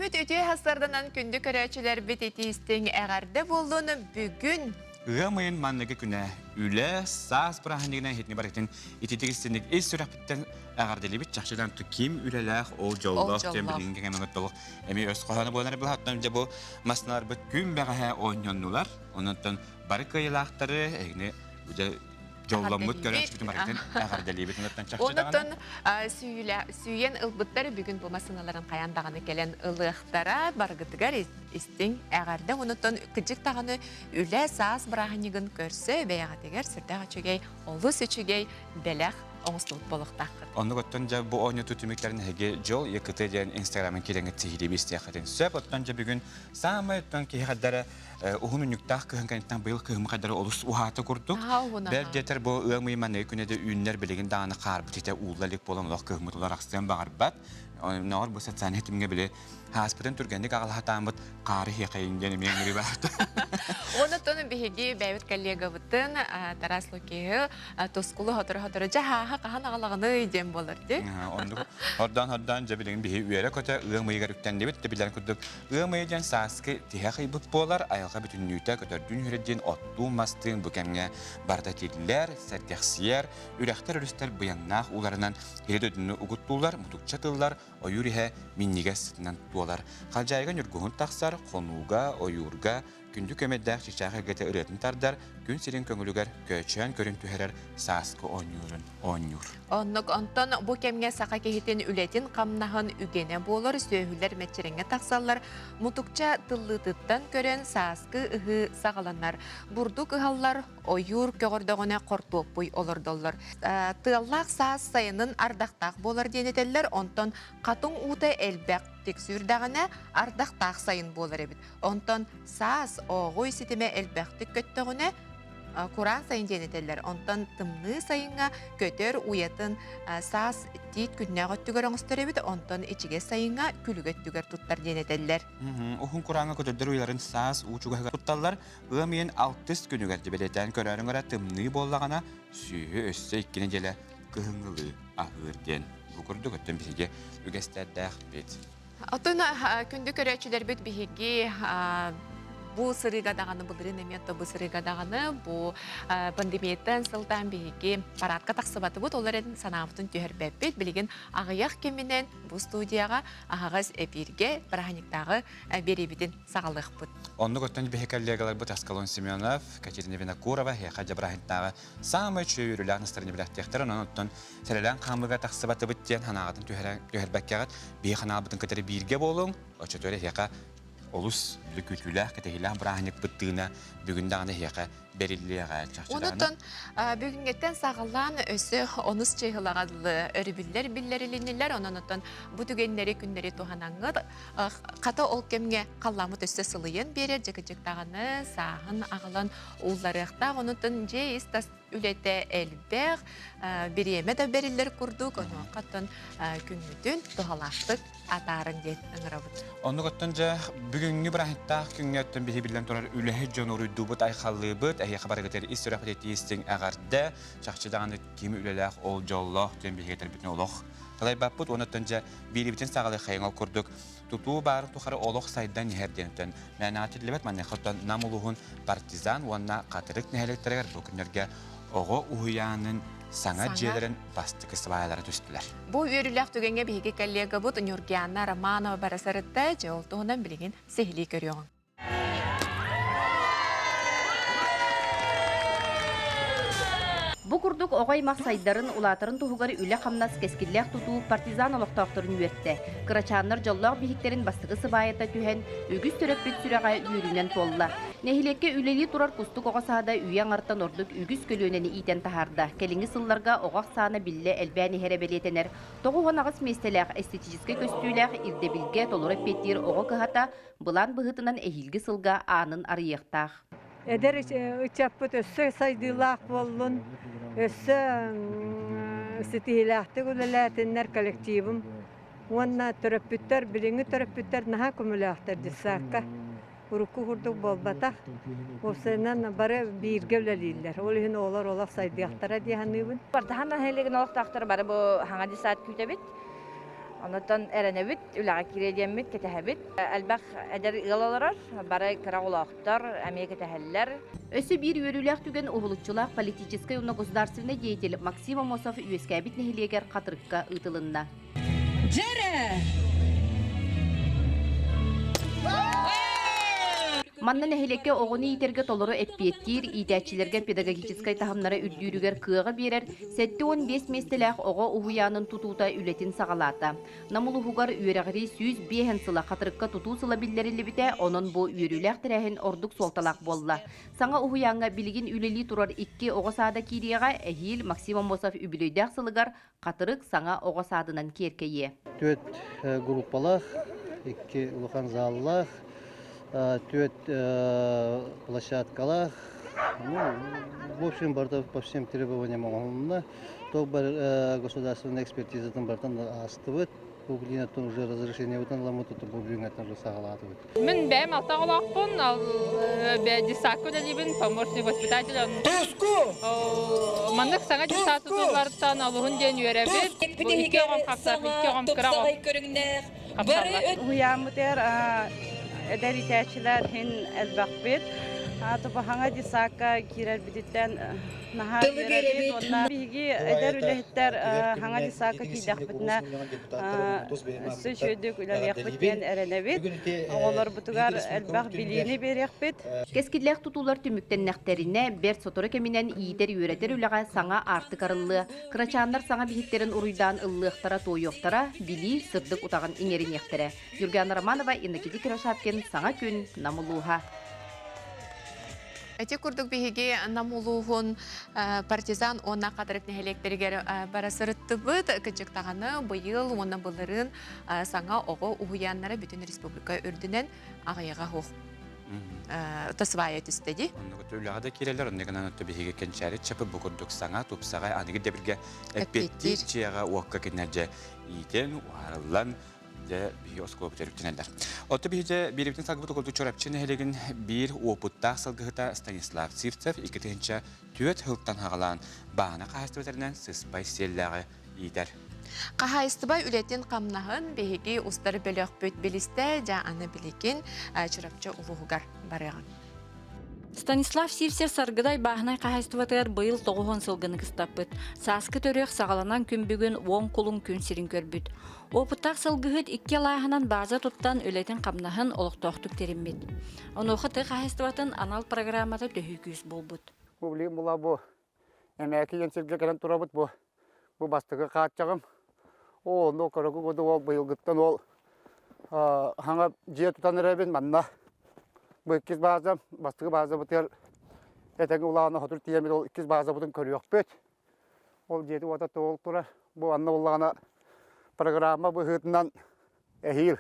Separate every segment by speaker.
Speaker 1: Үүммүт үтүө сарданан күндү көрөөччүлэрбит итиистиҥ эҕэрдэ буоллун бүгүн.
Speaker 2: Ыам ыйын манныгы күнэ үлэ, саас бырааһынньыгынан иһитини барытын ититик истинник ис сүрэхпиттэн эҕэрдэлиибит чахчыдан ким үлэлээх ол дьоллоох диэн билиҥҥи кэмҥэ толук эмиэ өс хоһооно буолар былаһаттан дьэ бу масналарбыт күн бэҕэһээ оонньоннулар онон бары кыайыылаахтары эһигини дьэ дьолломмут көрөөччүбүтүн барытын эҕэрдэлиибит онуттан чахчы
Speaker 1: Онуттан сүүйэн ылбыттар бүгүн бу массыыналарын хайаан даҕаны кэлэн ылыахтара барыгытыгар истиҥ эҕэрдэ онуттан кыдьык даҕаны үлэ саас бырааһынньыгын көрсө бэйэҕитигэр сүрдээх үчүгэй олус үчүгэй бэлэх оҥостубут буолуохтааххыт.
Speaker 2: Оннук оттон дьэ бу оонньуу түмүктэрин эһиги Дьол ЕКТ диэн инстаграмын киирэҥҥит сиһилии истиэххитин сөп. Оттон дьэ бүгүн саамай оттон киһи хайдара уһун унньуктаах кыһын кэнниттэн быйыл кыһымы хайдары олус уһаата курдук. Бэл диэтэр бу ыам ый манныгы күнэ да үүннэр билигин даҕаны хаарбыт итэ уулла илик буолан олох кыһыммыт улар ахсыан баҕарбат. Оннооҕор бу социальнай ситимҥэ били хааспытын түргэнник аҕалаһатааммыт хаары хиэхэйин диэн эмиэ ыҥырыы баарта.
Speaker 1: Онон биһиги бэйэбит коллегабытын Тарас Лукиһы тускулу хоторо-хоторо дьэ хааһа хаһан аҕалаҕыный диэн буолар дии.
Speaker 2: Оннук ордоон-ордоон дьэ билигин биһи үөрэ-көтө ыам ыйыгар үктэннибит да билэрин курдук Ыам ыйа диэн сааскы тиһэх ыйбыт буолар, айылҕа бүтүннүүтэ көтөрдүүн үөрдиин оттуун-мастыын бу кэмҥэ барыта тиллэр, сэргэхсийэр, үрэхтэр өрүстэр быйаҥнаах ууларынан сири дойдуну угуттуулар, мутукча тыллар, ойуур иһэ минньигэс сытынан туолар. Халдьаайыга ньургуһун тахсар, хонууга, ойуурга күндү көмөйдөөх чычаах эргэтэ ырыатын тардар, күн сирин көҥүлүгэр көөчөөн көрүн түһэрэр сааскы оонньуурун оонньуур.
Speaker 1: Оннук, онтон бу кэмҥэ саха киһитин үлэтин-хамнаһын үгэнэ буолар, сүөһүлэр мэччирэҥҥэ тахсаллар, мутукча тыллыытыттан көрөн сааскы ыһыы саҕаланар. Бурдук ыһаллар, ойуур көҕөрдөҕүнэ хортуоппуй олордоллор. Тыаллаах саас сайынын ардахтаах буолар диэн этэллэр, онтон хатыҥ уута элбэх тиксүүрдэҕинэ ардахтаах сайын буолар эбит. Онтон саас ооҕуй ситимэ элбэхтик көттөҕүнэ кураан сайын диэн этэллэр. Онтон тымныы сайыҥҥа көтөр уйатын саас тиит күннээх өттүгэр оҥостор эбит, онтон ичигэс сайыҥҥа күлүк өттүгэр туттар диэн этэллэр.
Speaker 2: Уһун курааҥҥа көтөрдөр уйаларын саас уу чугаһыгар тутталлар. Ыам ыйын алтыс күнүгэр бэлиэтээн көрөөрүҥ эрэ тымныы буоллаҕына, сүөһү өссө икки нэдиэлэ кыһыҥҥылыы аһыыр диэн. Бу курдук өттүн биһиги үгэстэрдээхпит.
Speaker 1: Оттон күндү көрөөччүлэрбит биһиги бу сырыыга даҕаны былырыын эмиэ то бу сырыыга даҕаны бу пандемияттан сылтаан биһиги парадка тахсыбатыбыт ол эрэн санаабытын түһэрбэппит билигин аҕыйах кэминэн бу студияҕа аһаҕас эпииргэ бырааһынньыктааҕы биэриибитин саҕалыахпыт.
Speaker 2: Оннук оттон биһи коллегаларбыт Аскалон Семенов, Катерина Винокурова эһиэхэ дьэ бырааһынньыктааҕы саамай үчүгэй үөрүүлээх настарыны бэлэхтиэхтэр онон оттон сэрэлээн хаамыыга тахсыбатыбыт диэн санааҕытын түһэрбэккэҕит биһи ханаалбытын кытары бииргэ буолуҥ оччотугар эһиэхэ олус күүтүүлээх кэтэһиилээх бырааһынньыкпыт тыына бүгүн даҕаны эһиэхэ бэриллиэҕэ чахчы
Speaker 1: Онуттан бүгүҥҥэттэн саҕалаан өссө онус чыһылаҕа өрүбүллэр биллэрилиннилэр онон оттон бу түгэннэри күннэри туһанаҥҥыт хата ол кэмҥэ халлааммыт өссө сылыйан биэрэр дьыкыдьык даҕаны сааһын аҕалан уулларыахтаах онуттан дьиэ ис тас үлэтэ элбэх, бириэмэ да бэриллэр курдук, онуоха оттон күҥҥүтүн туһалаахтык атаарыҥ диэн ыҥырабыт.
Speaker 2: Оннук оттон дьэ бүгүҥҥү бырааһынньыктаах күҥҥэ оттон биһи биллэн турар үлэһит дьон уруйдуубут, айхаллыыбыт, эһиэхэ барыгытыгар ис сүрэхпит истиҥ эҕэрдэ, чахчы даҕаны ким үлэлээх ол дьоллоох диэн биһиги этэрбитин олох талайбаппыт. Уонна оттон дьэ биирибитин саҕалыаххайыҥ ол курдук тутуу баарын тухары олох сайдан иһэр диэн мээнэҕэ этиллибэт. Маныаха оттон Нам улууһун Партизан уонна Хатырык нэһилиэктэригэр бу күннэргэ оҕо уһуйаанын саҥа дьиэлэрин бастакы сыбаайалара түстүлэр.
Speaker 1: Бу үөрүүлээх түгэҥҥэ биһиги коллегабыт Нюргианна Романова бара сырытта. Дьэ ол туһунан билигин сиһилии көрүөҕүҥ.
Speaker 3: Бу курдук оҕо аймах сайдарын, улаатарын туһугар үлэ-хамнас, кэскиллээх тутуу партизан олохтоохторун үөртэ. Кырачааннар дьоллоох биһиктэрин бастакы сыбаайата түһэн, үгүс төрөппүт сүрэҕэ үөрүүнэн туолла. Нэһилиэккэ үлэлии турар Кустук оҕо саада үйэ аҥартан ордук үгүс көлүөнэни иитэн таһаарда. Кэлиҥҥи сылларга оҕо ахсаана биллэ элбээн иһэрэ бэлиэтэнэр. 98 миэстэлээх эстетическэй көстүүлээх ирдэбилгэ толору эппиэттиир оҕо кыһата былаан быһыытынан эһиилги сылга аанын арыйыахтаах.
Speaker 4: Эдэр ыччаппыт өссө сайдыылаах буоллун, өссө ситиһиилээхтик үлэлээтиннэр коллективым уонна төрөппүттэр, билиҥҥи төрөппүттэр наһаа көмөлөөхтөр детсадка. Урукку курдук буолбатах. Уопсайынан бары бииргэ үлэлииллэр. Ол иһин оҕолор олох сайдыахтара дии саныыбын.
Speaker 5: Бартахан нэһилиэгин олохтоохторо бары бу хаҥа детсад күүтэбит. Онотон эрэнэбит, үлэҕэ киириэ диэммит кэтэһэбит. Элбэх эдэр ыал олорор, бары кыра оҕолоохтор эмиэ кэтэһэллэр.
Speaker 3: Өссө биир үөрүүлээх түгэн уһулуччулаах политическай уонна государственнай деятель Максим Аммосов үөскээбит нэһилиэгэр Хатырыкка ыытылынна.
Speaker 6: Дьэрэ!
Speaker 3: Манна нэһилиэккэ оҕону иитэргэ толору эппиэттиир, иитээччилэргэ педагогическай таһымнара үрдүүрүгэр кыаҕы биэрэр 75 миэстэлээх оҕо уһуйаанын тутуута үлэтин саҕалаата. Нам улууһугар үөрэҕирии 105 сыла Хатырыкка тутуу сыла биллэриллибитэ, онон бу үөрүүлээх тэрээһин ордук суолталаах буолла. Саҥа уһуйааҥҥа билигин үлэлии турар икки оҕо саада киириэҕэ, эһиил Максим Аммосов үбүлүөйдээх сылыгар Хатырык саҥа оҕо саадынан киэркэйиэ.
Speaker 7: Түөрт группалаах, икки улахан заллаах, түөрт площадкалаах. Ну, в общем, барыта по всем требованиям оҥоһулунна. Туох бар государственная экспертизатын барытын аастыбыт. Бу билиинаттан уже разрешениебытын ыламмыт, бу билиҥҥэттэн уже саҕалаатыбыт.
Speaker 8: Мин бэйэм алта оҕолоохпун, детсадка үлэлиибин, помощник воспитатель. Маннык саҥа детсад тутулларыттан олуһун диэн үөрэбит. Бу икки оҕом хапсар, икки оҕом кыра оҕом хапсаллар.
Speaker 9: Уһуйааммытыгар эдэр иитээччилэр иһин элбэхпит. Тупахаҥа детсадка киирэрбититтэн наһаа үөрэбит. Уонна биһиги эдэр үлэһиттэр хаҥа детсадка киирдэхпитинэ өссө үчүгэйдик үлэлиэхпит диэн эрэнэбит. Оҕолорбутугар элбэх билиини биэриэхпит.
Speaker 3: Кэскиллээх тутуулар түмүктэннэхтэринэ, бэрт сотору кэминэн иитэр-үөрэтэр үлэҕэ саҥа аартык арыллыа. Кырачааннар саҥа биһиктэрин уруйдаан ыллыахтара-туойуохтара, билии сырдык утаҕын иҥэриниэхтэрэ. Юргана Романова, Иннокентий Кривошапкин, Саҥа күн, Нам улууһа.
Speaker 1: Ити курдук биһиги Нам улууһун Партизан уонна Хатырык нэһилиэктэригэр бара сырыттыбыт. Кырдьык даҕаны быйыл уонна былырыын саҥа оҕо уһуйааннара бүтүн республика үрдүнэн аҕыйаҕа суох тасвайа түстэ дии.
Speaker 2: Оннук үлэҕэ да киирэллэр, онно гынан отто биһиги кэнчээри чапы бу курдук саҥа, тупсаҕай аныгы дэбиргэ эппиэттиир дьиэҕэ уокка кинилэр дьэ иитэн, уһаарыллан дьэ биһиги оскуолабыт өрүктэнэллэр. Отто биһи дьэ биирибитин салгыбыт курдук Чурапчы нэһилиэгин биир уопуттаах сылгыһыта Станислав Сивцев 2004 сылтан хаҕалаан баана хаһаайыстыбатарынан сыспай сиэллээҕи иитэр.
Speaker 1: Хаһаайыстыба үлэтин-хамнаһын биһиги устар бөлөхпүт билистэ, дьэ аны билигин Чурапчы улууһугар барыаҕын.
Speaker 10: Станислав Сивцев Саргыдай бааһынай хаһаайыстыбатыгар быйыл 90 сылгыны кыстаппыт. Сааскы төрүөх саҕаланан күн бүгүн уон кулун күн сирин көрбүт. Опыттаах сылгыһыт икки алааһынан бааза туттан үлэтин-хамнаһын олохтоохтук тэриммит. Онуоха тыа хаһаайыстыбатын анал программата төһүү күүс буолбут.
Speaker 11: Бу билигин була бу Эмээки диэн сиргэ кэлэн турабыт бу. Бу бастакы хааччаҕым. Оо, онно көрөгү году ол быйылгыттан ол хаҥа дьиэ тутан эрэбин манна. Бу иккис баазам, бастакы баазабытыгар этэҥҥэ улаана хотур тиийэммит ол иккис баазабытын көрүөхпүт. Ол дьиэти уота туол турар. Бу анна буоллаҕына программа быһыытынан эһиил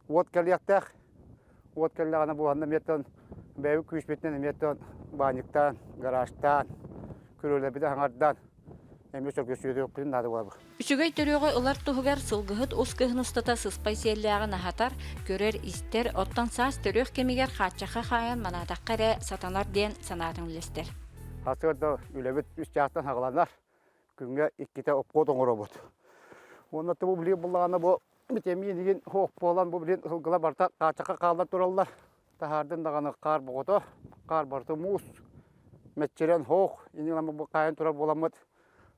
Speaker 11: уот кэлиэхтээх. Уот кэллэҕинэ бу анна эмиэттэн бэйэбит күүспүтүнэн эмиэттэн баанньыктаан, гаражтаан, күрүөлэрбитин хаҥардан эмиэ сөргүсүөхпүтүн наада буолар.
Speaker 10: Үчүгэй төрүөҕү ылар туһугар сылгыһыт ус кыһын устата сыспай сиэллээҕин аһатар, көрөр-истэр, оттон саас төрүөх кэмигэр хааччахха хаайан манаатахха эрэ сатанар диэн санаатын үллэстэр.
Speaker 11: Сарсыарда үлэбит үс чаастан саҕаланар. Күҥҥэ иккитэ обход оҥоробут. Уонна бу билигин буллаҕына бу битэмиин игин суох буолан бу билигин сылгылар барыта хааччахха хааллар тураллар. Таһаардын даҕаны хаар боҕото, хаар барыта муус, мэччирэн суох, инньэ гынан бу хаайан турар буоламмыт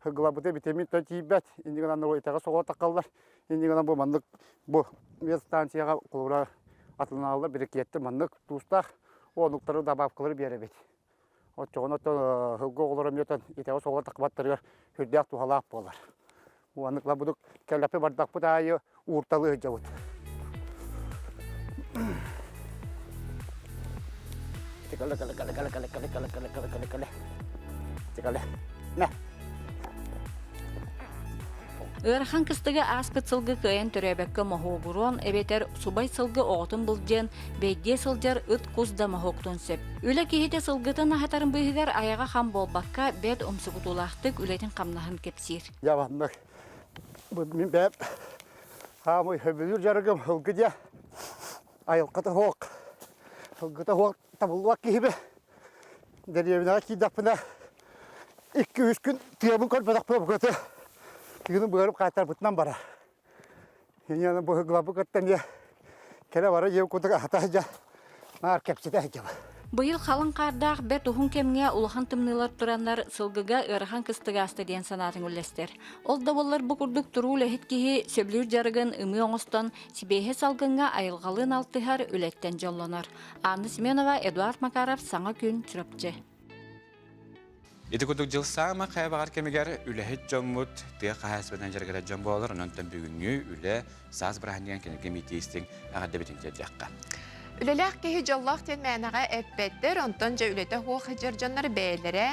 Speaker 11: сылгыларбытыгар битэмиин то тиийбэт, инньэ гынан итэҕэ соҕо таххаллар. Инньэ гынан бу маннык бу ветстанцияҕа холобура атыланаллар брикеттэр маннык туустаах онуктары добавкалары биэрэбит. Оччоҕуна оттон сылгы оҕолоро эмиэ итэҕэс оҕолор таххыбаттарыгар сүрдээх туһалаах буолар. Уонна будук кэлэппи бардахпыт аайы уурталыы сылдьабыт. Кэлэ кэлэ кэлэ кэлэ кэлэ кэлэ кэлэ кэлэ кэлэ кэлэ кэлэ кэлэ мэ
Speaker 10: Ыарахан кыстыгы ааспыт сылгы кыайан төрөөбөккө моһуогуруон эбэтэр субай сылгы оҕотун былдьыан, бэйдиэ сылдьар ыт-кус да моһуоктуон сөп. Үлэ киһитэ сылгытын аһатарын быыһыгар айаҕа хам буолбакка, бэрт умсугутуулаахтык үлэтин-хамнаһын кэпсиир.
Speaker 11: Дьэ маннык бу мин бэйэм хаамый сөбүлүүр дьарыгым сылгы диэ айылҕата суох сылгыта суох табыллыбат киһибин Дэриэбинэҕэ киирдэхпинэ икки-үс күн тыабын көрбөтөхпүнэ букатын тыыным быарым хаайтарбытынан барар. Иньяны быһыглабы кыттан дьэ кэлэ бара дьиэ кутук аһата дьэ наар кэпсэтэ сылдьабын.
Speaker 10: Быйыл халыҥ хаардаах бэрт уһун кэмҥэ улахан тымныылар тураннар сылгыга ыарахан кыстык ааста диэн санаатын үллэстэр. Ол да буоллар бу курдук туруу үлэһит киһи сөбүлүүр дьарыгын ымыы оҥостон сибиэһэй салгыҥҥа айылҕалыын алтыһар үлэттэн дьоллонор. Анна Семенова, Эдуард Макаров, Саҥа күн, Чурапчы.
Speaker 2: Ити курдук дьыл саама хайа кэмигэр үлэһит дьоммут тыа хаһаайыстыбатынан дьарыгырар дьон буолар. Онон бүгүҥҥү үлэ саас бырааһынньыгын кинилэргэ миитиистиҥ эҕэрдэбитин тиэрдиэххэ.
Speaker 1: Үлэлээх киһи дьоллоох диэн мээнэҕэ эппэттэр, онтон дьэ үлэтэ суох дьар дьоннор бэйэлэрэ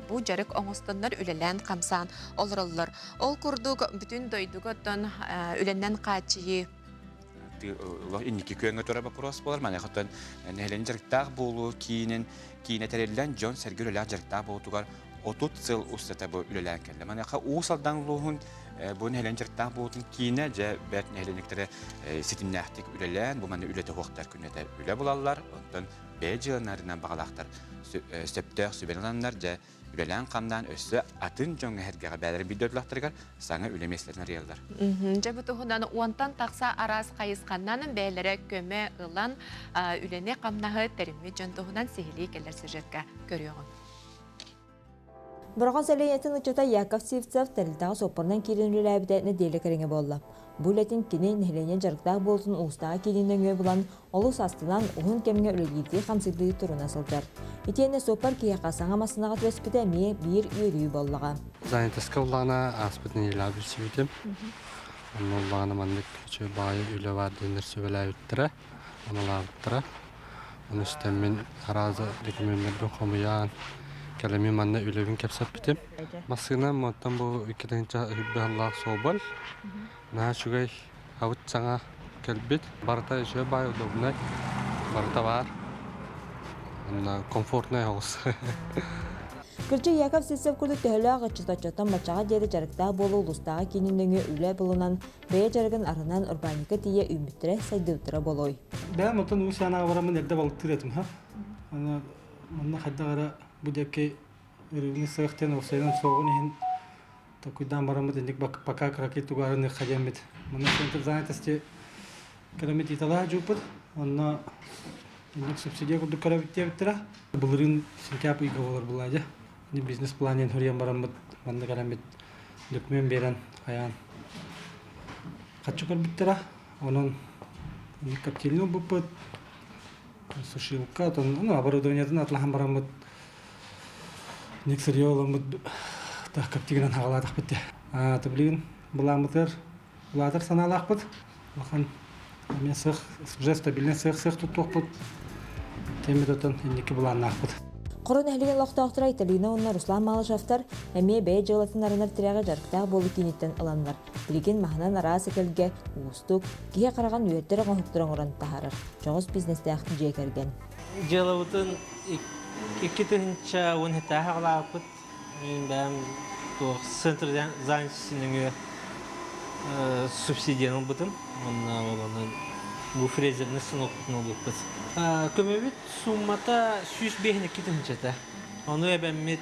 Speaker 1: бу дьарык оҥостоннор үлэлээн-хамсаан олороллор. Ол курдук бүтүн дойдуга оттон үлэннэн хааччыйыы
Speaker 2: инники күөҥҥэ турар боппуруос буолар. Маныаха оттон нэһилиэнньэ дьарыктаах буолуу киинин киинэ тэриллэн дьон-сэргэ үлэлээх дьарыктаах буолуутугар 30 сыл устата бу үлэлээн кэллэ. Маныаха Уус Алдан улууһун бу нэһилиэнньэ дьарыктаах буолуутун киинэ дьэ бэрт нэһилиэнньиктэрэ ситимнээхтик үлэлээн бу манна үлэтэ суохтар күннэтэ үлэ булаллар. Онтон бэйэ дьыаланарынан баҕалаахтар сөптөөх сүбэни ыланнар дьэ үлэлээн-хамнаан өссө атын дьоҥҥо эһэргэҕэ бэйэлэрин биир дойдулаахтарыгар саҥа үлэ миэстэлэрин арыйаллар.
Speaker 1: Дьэ бу туһунан уонтан тахса араас хайысханнан бэйэлэрэ көмө ылан үлэни-хамнаһы тэриммит дьон туһунан сиһилии кэлэр сюжетка көрүөҕүҥ.
Speaker 12: Бороҕон сэлиэнньэтин ыччата Яков Сивцев тэрилтэҕэ суоппарынан киирэн үлэлээбитэ нэдиэлэ кэриҥэ буолла. Бу үлэтин кини нэһилиэнньэ дьарыктаах буолтун улуустааҕы киинин нөҥүө булан, олус астынан, уһун кэмҥэ үлэлиирдии-хамсыырдыы туруна сылдьар. Итиэннэ суоппар киһиэхэ саҥа массыынаҕа түбэспитэ эмиэ биир үөрүү буоллаҕа.
Speaker 13: Занятоска улаана ааспыт нэдиэлэҕэ билсибитим. Онно улаана маннык үчүгэй баҕайы үлэ баар диэннэр сүбэлээбиттэрэ, аналаабыттара. Ону истэммин араас докумуоннарбын хомуйан, кэлэммин манна үлэбин кэпсэппитим. Массыынам оттон бу 2000 сыллаах Соболь. Наһаа үчүгэй абыт саҥа кэлбит. Барыта үчүгэй баай удобнай. Барыта баар. Онно комфортнай оҕус.
Speaker 12: Кырдьык Яков Сивцев курдук төһөлөөх ыччат оччоттон баччаҕа диэри дьарыктаах буолуу улуустааҕы киинин нөҥүө үлэ булунан, бэйэ дьарыгын арынан урбаанньыкка тиийэ үүммүттэрэ, сайдыбыттара буолуой?
Speaker 14: Бэйэм оттон Уус Янаҕа бараммын эрдэ балыктыыр этим ха. Аны манна хайдах эрэ бу диэки рыбный сыах диэн уопсайынан суоҕун иһин толкуйдаан бараммыт инник пока кыракый тугаарыныахха диэммит. Манна центр занятости кэлэммит италаа дьууппут. Онно инник субсидия курдук көрөбүт диэбиттэрэ. Былырыын сентябрь ыйга буолар булаа дьэ. Бизнес-план диэн суруйан бараммыт манна кэлэммит документ биэрэн хайаан хаччы көрбүттэрэ. Онон коптильня ылбыппыт, сушилка, ну, оборудованиетын атлаһан бараммыт ник сырье ыламмыт коптигынан хаҕалаатахпыт дии. Билигин былааммытыгар улаатар санаалаахпыт. Улахан эмиэ сыах, уже стабильный сыах-сыах туттуохпут. Тэммит отон инники былааннаахпыт.
Speaker 12: Хоро нэһилиэгин олохтоохторо Айталина уонна Руслан Малышевтар эмиэ бэйэ дьыалатын арынар тирэҕи дьарыктаах буолуу кииниттэн ыланнар, билигин маһынан араас этэлгэ уустук, киһи хараҕын үөрдэр оҥоһуктары оҥорон таһаарар дьоҕус бизнестээх дьиэ кэргэн.
Speaker 15: Дьыалабытын 2017 аҕалаабыппыт. Мин бэйэм туох центр занятости нөҥүө субсидияны ылбытым. Уонна ол онон бу фрезерный станокпутун ылбыппыт. Көмөбүт суммата 105 тыһыынчата. Ону эбэммит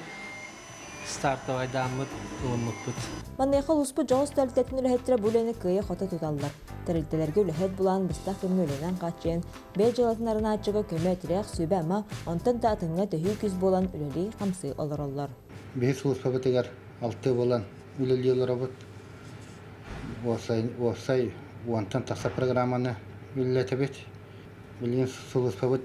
Speaker 15: стартовайдааммыт ылыммыппыт.
Speaker 12: Маныаха улууспут дьоҕус тэрилтэтин үлэһиттэрэ бу үлэни кыайа-хото туталлар. Тэрилтэлэргэ үлэһит булан, быстах кэмҥэ үлэнэн хааччыйан, бэйэ дьыалатын арынааччыга көмө, тирэх, сүбэ-ама, онтон да атыҥҥа төһүү күүс буолан үлэлии-хамсыы олороллор.
Speaker 7: Биһи сулууспабытыгар алты буолан үлэлии олоробут. Уопсай, уопсай уонтан тахса программаны үлэлэтэбит. Билигин сулууспабыт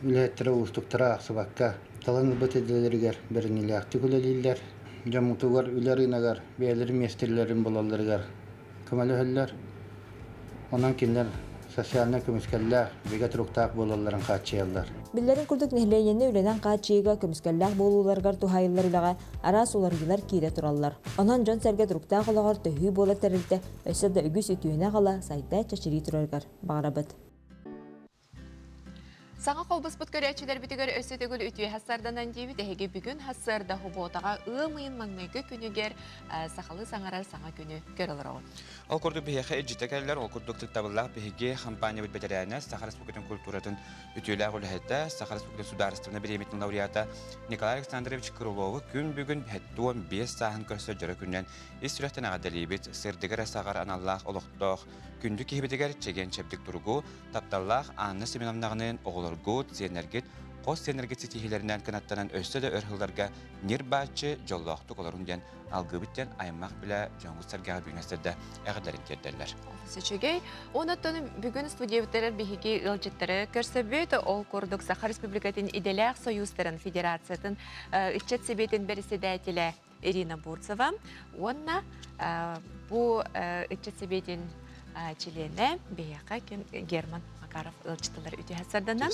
Speaker 7: үлэһиттэрэ уустуктара аахсыбакка, талан ылбыт идэлэригэр бэриниилээхтик үлэлииллэр. Дьоммутугар үлэ рыногар бэйэлэрин миэстэлэрин булалларыгар көмөлөһөллөр. Онон кинилэр социальнай көмүскэллээх, бигэ туруктаах буолалларын хааччыйаллар.
Speaker 12: Биллэрин курдук, нэһилиэнньэни үлэнэн хааччыйыыга көмүскэллээх буолууларыгар туһаайыллар үлэҕэ араас уларыйыылар киирэ тураллар. Онон дьон-сэргэ туруктаах олоҕор төһүү буолар тэрилтэ өссө да үгүс үтүөнү аҕала, сайда, чэчирии турарыгар баҕарабыт.
Speaker 1: Саҥа холбоспут көрөөччүлэрбитигэр өссө төгүл үтүө хассарданан диэбит эһиги бүгүн хассыарда хубуотаҕа ыам ыйын маҥнайгы күнүгэр сахалыы саҥарар саҥа күнү көрө олороҕут.
Speaker 2: Ол курдук биһиэхэ илдьитэ кэллэр, ол курдук тыктабыллаах биһиги хампаанньабыт бэтэрээнэ, Саха Республикатын культуратын үтүөлээх үлэһитэ, Саха Республикатын судаарыстыбаннай бириэмэтин лауреата Николай Александрович Крылову күн бүгүн 75 сааһын көрсө дьоро күнүнэн ис сүрэхтэн эҕэрдэлиибит, сырдыгы эрэ саҕар аналлаах олохтоох күндү киһибитигэр чэгиэн-чэбдик туругу, Тапталлаах Анна Семеновнаҕыныын оҕолоргут, сиэннэргит, хос сиэннэргит ситиһиилэринэн кынаттанан өссө да өр сылларга ньир-бааччы, дьоллоохтук олорун диэн алгыыбыт диэн аймах билэ дьоҥҥут-сэргэҕэ бүгүн эҕэрдэлэрин тиэрдэллэр.
Speaker 1: Үчүгэй. Онон бүгүн студиябытыгар биһиги ыалдьыттары көрсөбүт. Ол курдук Саха Республикатын идэлээх союзтарын федерациятын ыччат сэбиэтин бэрэссэдээтэлэ Ирина Бурцева уонна бу ыччат сэбиэтин чилиэнэ биһиэхэ ким Герман Макаров ыалдьытылар үтүө сарданан.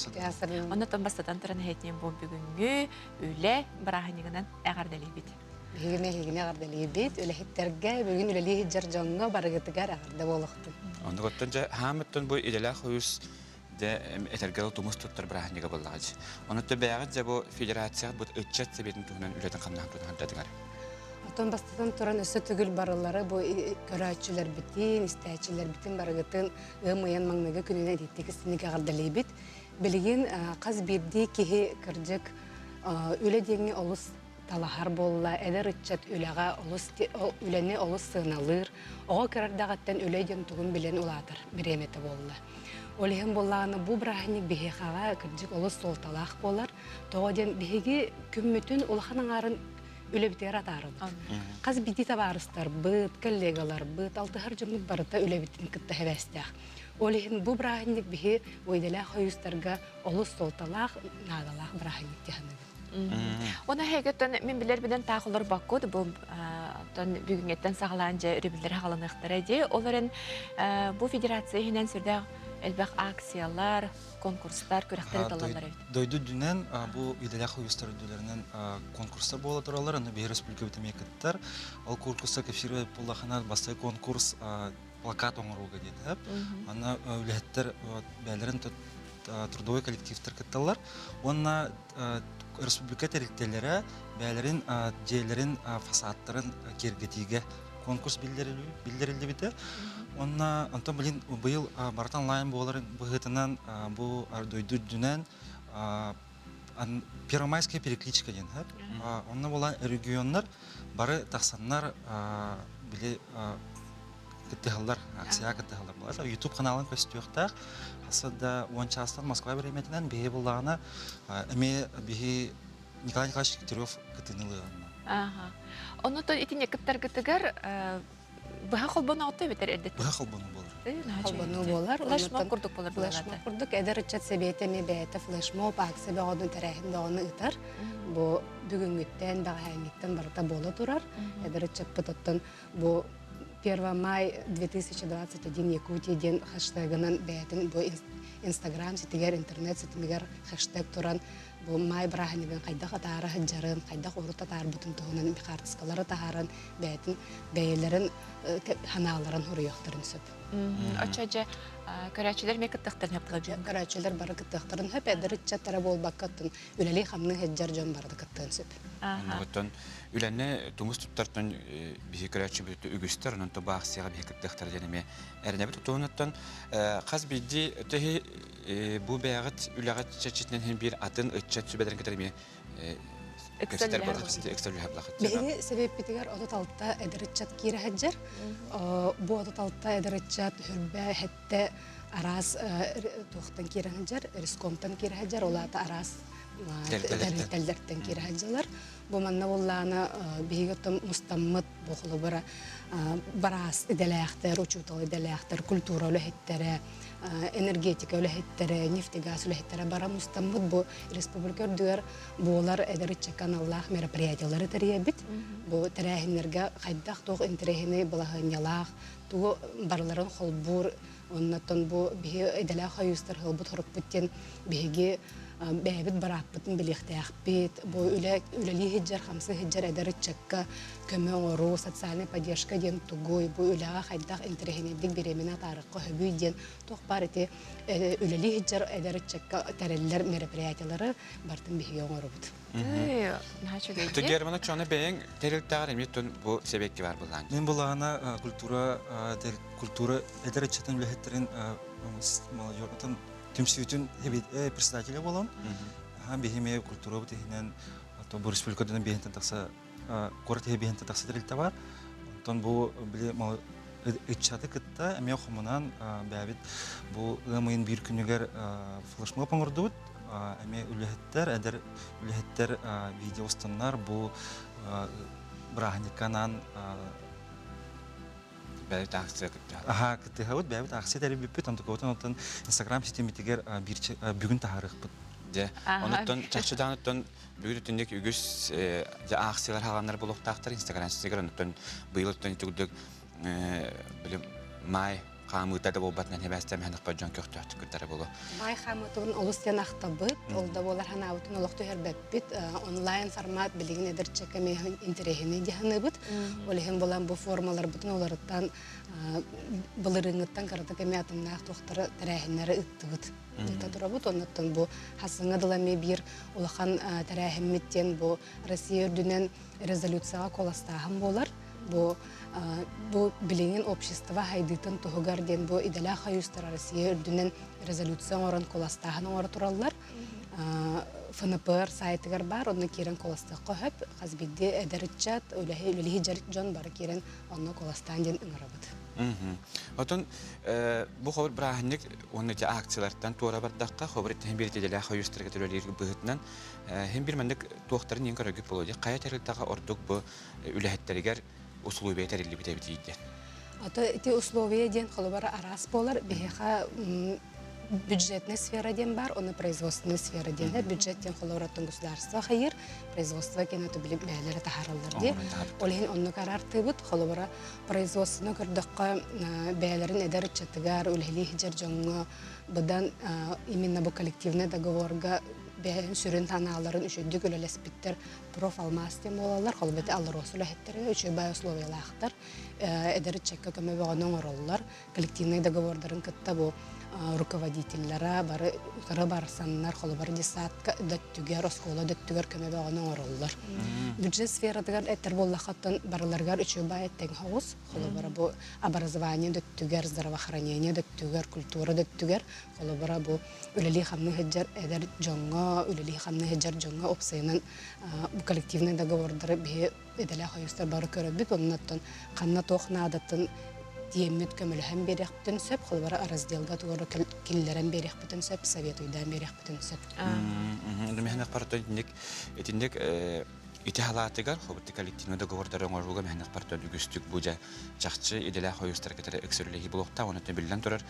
Speaker 1: Оннотон бастатан туран эһэтиэн бу бүгүҥҥү үлэ бырааһынньыгынан эҕэрдэлиибит.
Speaker 16: Биһигини эһигини эҕэрдэлиибит. Үлэһиттэргэ бүгүн үлэлии сылдьар дьоҥҥо барыгытыгар эҕэрдэ буолуохтун.
Speaker 2: Оннугуттан дьэ хаамыттан бу идэлээх хойус дьэ этэргэ тумус туттар бырааһынньыга буоллаҕа дии. Онон бэйэҕит дьэ бу федерация бу ыччат сэбиэтин туһунан үлэтин хамнаһын туһунан датыгар.
Speaker 16: Оттон бастатан туран өссө төгүл барылары бу көрөөччүлэрбитин, истээччилэрбитин барыгытын ыам ыйан маҥнайгы күнүнэн ититтик истиник эҕэрдэлиибит. Билигин хас биирдии киһи кырдьык үлэ диэҥҥэ олус талаһар буолла, эдэр ыччат үлэҕэ олус үлэни олус сыаналыыр, оҕо кыра эрдэҕиттэн үлэ диэн тугун билэн улаатар бириэмэтэ буолла. Ол иһин буоллаҕына бу бырааһынньык биһиэхэҕэ кырдьык олус суолталаах буолар. Тоҕо диэн биһиги күммүтүн улахан аҥаарын үлэбитигэр атаарабыт. Хас биирдии табаарыстарбыт, коллегаларбыт, алтыһар дьоммут барыта үлэбитин кытта хэбээстээх. Ол иһин бу бырааһынньык биһи уйдэлээх хойуустарга олус суолталаах, наадалаах бырааһынньык дии саныыбын.
Speaker 1: Оны хэгеттен мен билер таах олорбаккут бу тон бүгүҥҥэттэн саҕалаан дьэ өрөбүллэр хааланыахтара дии. Ол эрэн бу федерация иһинэн сүрдээх элбэх акциялар, конкурстар, күрэхтэр ыыталлар эбит.
Speaker 17: Дойду үрдүнэн бу идэлээх уйустар үрдүлэринэн конкурстар буола тураллар, аны биһи республикабыт эмиэ кыттар. Ол конкурска кэпсиир буоллахына бастакы конкурс плакат оҥорууга диэн. Аны үлэһиттэр бэйэлэрин трудовой коллективтар кытталлар. Уонна республика тэрилтэлэрэ бэйэлэрин дьиэлэрин фасадтарын киэргэтиигэ конкурс биллэриллибитэ. Уонна онтон билин быйыл барыта онлайн буоларын быһыытынан бу дойду үрдүнэн Первомайская перекличка диэн Онно буолан регионнар бары тахсаннар били кыттыһаллар, акция кыттыһаллар буолар. YouTube каналын көстүөхтээх. Хаса да уон чаастан Москва бириэмэтинэн биһи буллаҕына эмиэ биһи Николай Николаевич Дегтярев кытыыны ылыаҕына.
Speaker 1: Аха. Оннуттан итинник кыттаргытыгар быһа холбоноҕутта эбэтэр эрдэттэн?
Speaker 17: Быһа холбонуу буолар.
Speaker 16: Холбонуу буолар.
Speaker 1: Флешмоб курдук буолар.
Speaker 16: Флешмоб курдук эдэр ыччат сэбиэтэ эмиэ бэйэтэ флешмоб акция бөҕөнү тэрээһин бөҕөнү ыытар. Бу бүгүҥҥүттэн, бэҕэһээҥҥиттэн барыта буола турар. Эдэр ыччаппыт оттон Бу 1 май 2021 Якутия диэн хэштегынан бэйэтин бу Инстаграм ситигэр, интернет ситимигэр хэштег туран бу май бырааһынньыгын хайдах атаара сылдьарын, хайдах урут атаарбытын туһунан хаартыскалары таһааран бэйэтин бэйэлэрин санааларын суруйуохтарын сөп.
Speaker 1: Оччо дьэ көрөөччүлэр эмиэ кыттыахтарын сөп буолар.
Speaker 16: Көрөөччүлэр бары кыттыахтарын сөп, эдэр ыччаттара буолбакка оттон үлэлии-хамныы сылдьар дьон бары да кыттыан сөп.
Speaker 2: Оттон үлэни тумус туттартан биһи көрөөччүбүт үгүстэр, онон бу аахсыйаҕа биһи кыттыахтара диэн эмиэ эрэнэбит. Туһунуттан хас биирдии төһи бу бэйэҕит үлэҕит чэрчитинэн иһин биир атын ыччат сүбэлэрин кытары эмиэ кэпсэтэр эксэллэһэр буолахыт.
Speaker 16: Биһиги сэбиэппитигэр 36 эдэр ыччат киирэ сылдьар. Бу 36 эдэр ыччат хүрбэ хэттэ араас туохтан киирэ сылдьар, рискомтан киирэ сылдьар, ол аата араас тэрилтэлэртэн киирэ сылдьаллар. Бу манна буоллаҕына биһиги оттон мустаммыт бу холобура бараас идэлээхтэр, учуутал идэлээхтэр, культура үлэһиттэрэ, энергетика үлэһиттэрэ, нефтегаз үлэһиттэрэ бара мустаммыт бу республика үрдүгэр буолар эдэр ыччакка аналлаах мероприятиялары тэрийэбит. Бу тэрээһиннэргэ хайдах туох интэриэһинэй балаһыанньалаах, тугу барыларын холбуур, оннуттан бу биһи идэлээх хойуустар ылбыт хорукпут диэн биһиги. бэйэбит бырааппытын билиэхтээхпит. Бу үлэ үлэлии сылдьар, хамсыы сылдьар эдэр ыччакка көмө оҥоруу, социальная поддержка диэн тугуй, бу үлэҕэ хайдах интэриэһинэйдик бириэмэни атаарыахха сөбүй диэн туох баар ити үлэлии сылдьар эдэр ыччакка тэриллэр мероприятиелары барытын биһиги оҥоробут.
Speaker 2: Германа чоны бэйэҥ тэрилтэҕэр эмиэ тун бу сэбиэкки бар булаан.
Speaker 17: Мен булаана культура культура эдэр ыччатын үлэһиттэрин молодежь түмсүүтүн председателя болон. Биһиме культура бу иһинэн бу республикадан биһинтен тахса куорат иһэ биһинтен тахса тэрилтэ бар. Онтон бу били ыччаты кытта эмиэ хомунан бэйэбит бу ыам ыйын биир күнүгэр флешмоб оҥордубут. Эмиэ үлэһиттэр, эдэр үлэһиттэр видео устаннар бу бырааһынньыкка анаан
Speaker 2: бэйэбит акция кыттыһабыт.
Speaker 17: Аха, кыттыһабыт, бэйэбит акция тэрийбиппит, онтукабытын оттон Инстаграм ситимитигэр бүгүн таһаарыахпыт.
Speaker 2: Дьэ, онуттан чахчы бүгүн үтүннүк үгүс дьэ аахсыялар хааланнар буолуохтаахтар Инстаграм ситигэр онуттан быйыл оттон итигдик били маай хаамыыта да буолбатынан хэбээстэм ханахпа дьон көхтөөхтүк кыттара буолуо.
Speaker 16: Маай хаамыытын олус диэн ахтабыт, ол да буолар ханаабытын олох түһэрбэппит. Онлайн формат билигин эдэрчэ кэми интэриэһинэй дьаһаныбыт. Ол иһин булан бу формаларбытын оларыттан былырыыҥҥыттан кыратык эмиэ атыннаах туохтары тэрээһиннэри ыыттыбыт. Ыыта турабыт. Оннуттан бу хасыҥа дыла эмиэ биир улахан тэрээһиммит диэн бу Россия үрдүнэн резолюцияҕа куоластааһын буолар. Бу бу билигин общество хайдыытын туһугар диэн бу идэлээх хойуустар Россия үрдүнэн резолюция оҥорон куоластааһын оҥоро тураллар. ФНПР сайтыгар баар, онно киирэн куоластыахха сөп. Хас биирдии эдэр ыччат, үлэлиһи дьон бары киирэн онно куоластаан диэн ыҥырабыт.
Speaker 2: Отон бу хобур бырааһынньык уонна ити акциялартан туора бардахха, хобур иттиһин биир идэлээх хойуустарга төлөлүүр быһыытынан хин бир маннык туохтарын иин көрөргүт буолуо дии. Хайа тэрилтэҕэ ордук бу үлэһиттэригэр условия тэриллибит эбит диэн.
Speaker 16: Ото ити условия диэн холобура араас буолар. Биһиэхэ бюджетная сфера диэн бар, оны производственная сфера диэн. Бюджет диэн холобура государство хайыр, производство кэнэ били бээлere таһаараллар дии. Ол иһин оннук араартыыбыт. Холобура производствоны көрдөххө бээлэрин эдэр ыччатыгар, үлэһилии сылдьар дьоҥҥо быдан именно бу коллективный договорга бэйэн сүрүн танааларын үчүгдүк үлэлэспиттэр профалмаз диэн буолаллар. Холобура алларос үлэһиттэрэ үчүгэй бай условиялаахтар. Эдэр ыччакка көмө бөҕөнү оҥороллор. Коллективный договордарын кытта бу руководителлара бары утары барсаннар, холобура детсадка дөттүгэр, оскуола дөттүгэр көмө бөҕөнү оҥороллор. Бюджет сфератыгар эттэр буоллаххаттан барыларыгар үчүгэй бай тэҥ соҕус. Холобура бу образование дөттүгэр, здравоохранение дөттүгэр, культура дөттүгэр, холобура бу үлэлии-хамныы сылдьар эдэр дьоҥҥо, үлэлии-хамныы сылдьар дьоҥҥо уопсайынан бу коллективный договордары биһи идэлээх ойуустар бары көрөбүт, оннуттан ханна туох наадатын тиэммит көмөлөһөн биэриэхпитин сөп, холобура разделга тугу киллэрэн биэриэхпитин сөп, советуйдаан биэриэхпитин сөп.
Speaker 2: Механах парта итинник итинник ити халаатыгар хобутти коллективный договордары оҥорууга механах парта үгүстүк бу дьэ чахчы идэлээх ойуустар кытары ыксырылэһии буолуохтаах онон биллэн турар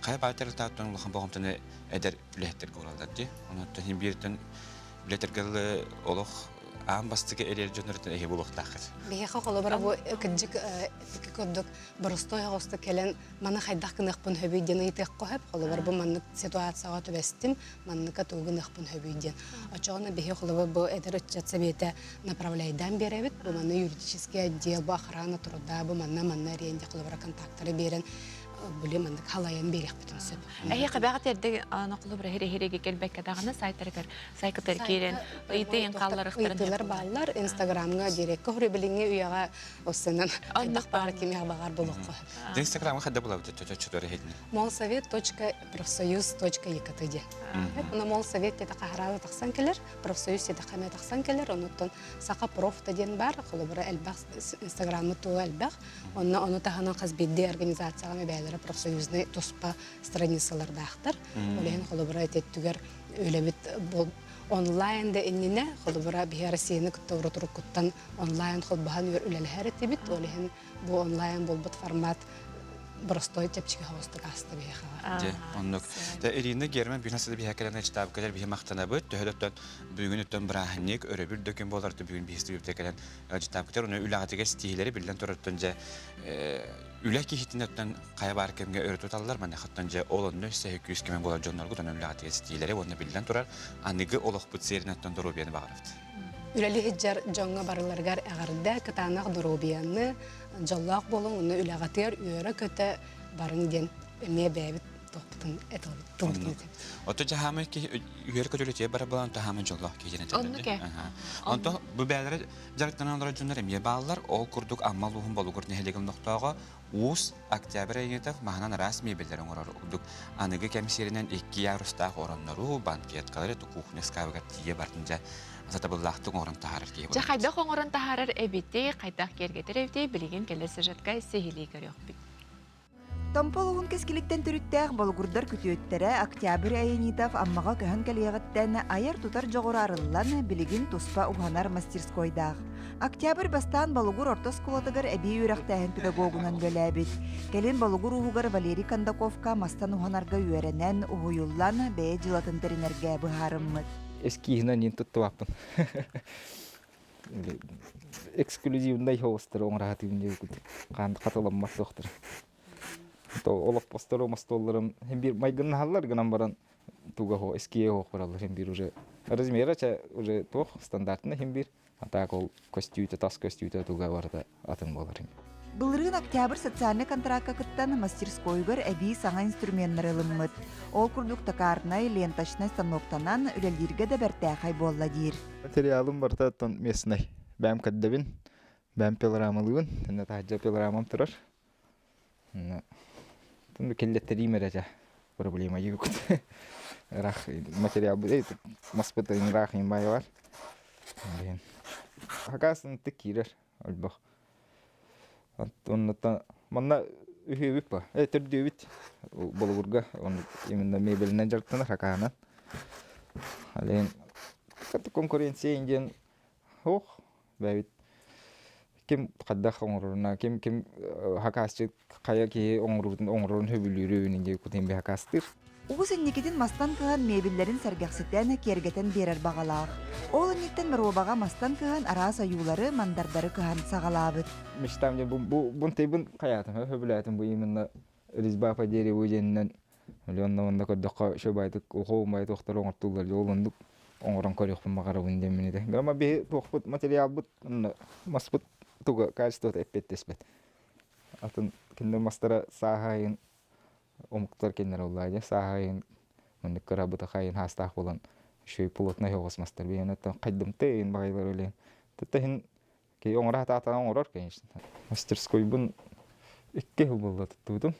Speaker 2: хайа баатар тааттан улахан болҕомтону эдэр үлэһиттэргэ уураллар дии онон иһин бииртэн билэтэргэ олох аан бастакы эрэр дьоннортон эһи буолуохтааххыт.
Speaker 16: Биһиэхэ холобура бу кырдьык ити курдук боростой оҕосто кэлэн маны хайдах гыныахпын сөбүй диэн ыйытыахха сөп. Холобура бу маннык ситуацияҕа түбэстим, манныка тугу гыныахпын сөбүй диэн. Оччоҕуна биһи холобура бу эдэр ыччат сэбиэтэ направляйдаан биэрэбит. Бу манна юридический отдел, бу охрана труда, бу манна манна эриэн диэн холобура контактары биэрэн били маннык халайан биэриэхпитин сөп.
Speaker 1: Эһиэхэ бэҕэ эрдэ холобура хире-хиреге келбекке даҕаны сайтарыгар сайкытар киирэн ыйытыйын хаалларыхтарын
Speaker 16: Ыйытыылар бааллар Инстаграмҥа дирекка хори билиҥҥи үйэҕэ осынан хайдах баар кимиэхэ баҕар булуохха.
Speaker 2: Инстаграмҥа хайда булабыт төтөччү иһитин.
Speaker 16: молсовет.профсоюз.ект диэн. Ону молсовет диэтэххэ хараала тахсан кэлэр, профсоюз диэтэххэ эмиэ тахсан кэлэр, онуттан саха профта диэн баар, холобура элбэх инстаграммыт туга элбэх. Онно ону таһынан хас биирдии организацияҕа бэйэлэрэ профсоюзный туспа страницалардаахтар. Ол иһин холобура ити өттүгэр үлэбит онлайн да иннинэ холобура биһи Россияны кытта урут-уруккуттан онлайн холбоһон үлэлэһэр этибит. Ол иһин бу онлайн буолбут формат боростой чэпчэки соҕустук ааста биһиэхэҕэ.
Speaker 2: Дьэ, оннук. Тэ Ирина Герман бүгүн сылы биһэ кэлэн штаб кэлэр биһи махтанабыт. Төһө бүгүн өттөн бырааһынньык, өрөбүл да күн буолар бүгүн биһи студия кэлэн штаб кэлэр. Оны үлэҕитигэр стихилэри биллэн турартан дьэ. Үлэ киһитин хайа баар кэмҥэ өрө туталлар, маныхаттан дьэ ол онно өссө күүс кэмэ буолар дьонноргут онон үлэҕитигэр ситиилэри уонна биллэн турар аныгы олохпут сиэринэн доруобуйаны баҕарабыт.
Speaker 16: Үлэлии сылдьар дьоҥҥо барыларыгар эҕэрдэ, кытаанах доруобуйаны, дьоллоох буолуҥ, уонна үлэҕитигэр үөрэ-көтө барыҥ диэн эмиэ бэйэбит туохпутун этэлбит, тылбытын этэбит.
Speaker 2: Ото жаһаамай киһи үөр көтөлүтүө бара буолан таһаамай дьоллоох киһи диэн
Speaker 1: Оннук ээ.
Speaker 2: Онто бу бээлэрэ дьарыктанан олорор дьоннор эмиэ бааллар. Ол курдук Амма улууһун Болугур нэһилиэгин олохтооҕо Уус Октябрь Аянитов маһынан араас мебеллэри оҥорор курдук аныгы кэм сиэринэн икки ярустаах ороннору, банкеткалары, кухня ыскаабыгар тиийэ бардын дьэ сатабыллаахтык оҥорон таһаарар киһи
Speaker 1: Дьэ хайдах оҥорон таһаарар эбитий, хайдах киэргэтэр эбитий билигин кэлэр сюжетка сиһилии көрүөхпүт.
Speaker 18: Томпо улууһун кэскилиттэн төрүттээх Болугурдар күтүөттэрэ Октябрь Аянитов Аммаҕа көһөн кэлиэҕиттэн айар-тутар дьоҕура арыллан, билигин туспа уһанар мастерскойдаах. Октябрь бастаан Болугур орто оскуолатыгар эбии үөрэхтээһин педагогунан үлэлээбит. Кэлин Болугур ууһугар Валерий Кондаковка мастан уһанарга үөрэнэн, уһуйуллан, бэйэ дьыалатын тэринэргэ быһаарыммыт.
Speaker 19: Эскиһинэн иин туттубаппын. Эксклюзивнай хоустары оҥораһатыым диэбит хаан хатыламмат суохтар. То олоппостору остуолларым хин бир майгыннаһаллар гынан баран туга хо эские хоох бараллар хин бир уже размера ча уже туох стандартына хин бир а так ол көстүүтэ тас көстүүтэ туга барыта атын буолар.
Speaker 18: Былырыын Октябрь социальнай контракка кыттан мастерскойугар эбии саҥа инструменнары ылыммыт. Ол курдук токарнай, ленточнай станоктанан үлэлииргэ да бэртээхэй буолла диир.
Speaker 19: Материалым барыта оттон местный. Бэйэм көрдөбүн, бэйэм пилорамалыыбын. Иннэ таһырдьа пилорамам турар. Иннэ киллэттэриим эрэ дьэ проблема юкут. Ыраах материал маспыт ыраах им бар. Хакас ынтык киирэр өлбөх. Оннуттан манна үһүөбүт ба. Э төрдүөбүт Болугурга он именно мебелинэн дьарыктанар хакаанан. Ален конкуренция диэн ох бэйбит ким хайдах оҥороруна ким ким хакаасчыт хайа киһи оҥоруутун оҥорорун сөбүлүүрүн диye кутун би хакаастыыр.
Speaker 18: Уус инникитин мастан кыһан мебеллэрин сэргэхситэн, киэргэтэн биэрэр баҕалаах. Ол инниттэн боруобаҕа мастан кыһан араас ойуулары, мандардары кыһан саҕалаабыт.
Speaker 19: Мечтам бу бу бунтайбын хайаатым сөбүлээтим бу именно резьба по дереву диэнинэн миллионна онно көрдөххө шөбайтык ухуумай туохтары оҥортууллар ол оннук оҥорон көрүөхпүн баҕарабын диэммин этэ. Грама биһи туохпут материалбыт маспыт туга качествота эппиэттэспэт. Атын кинилэр мастара сааһайын омуктар кинилэр оллаа дьэ сааһайын маннык кыра бытахайын хаастаах буолан үчүгэй плотнай оҕус мастар биһиэнэ хайдымтыын баҕайылар үлээн тыта иһин киһи оҥоро сатаатаҕына оҥорор конечно мастерскойбун икки сыл буолла туттубутум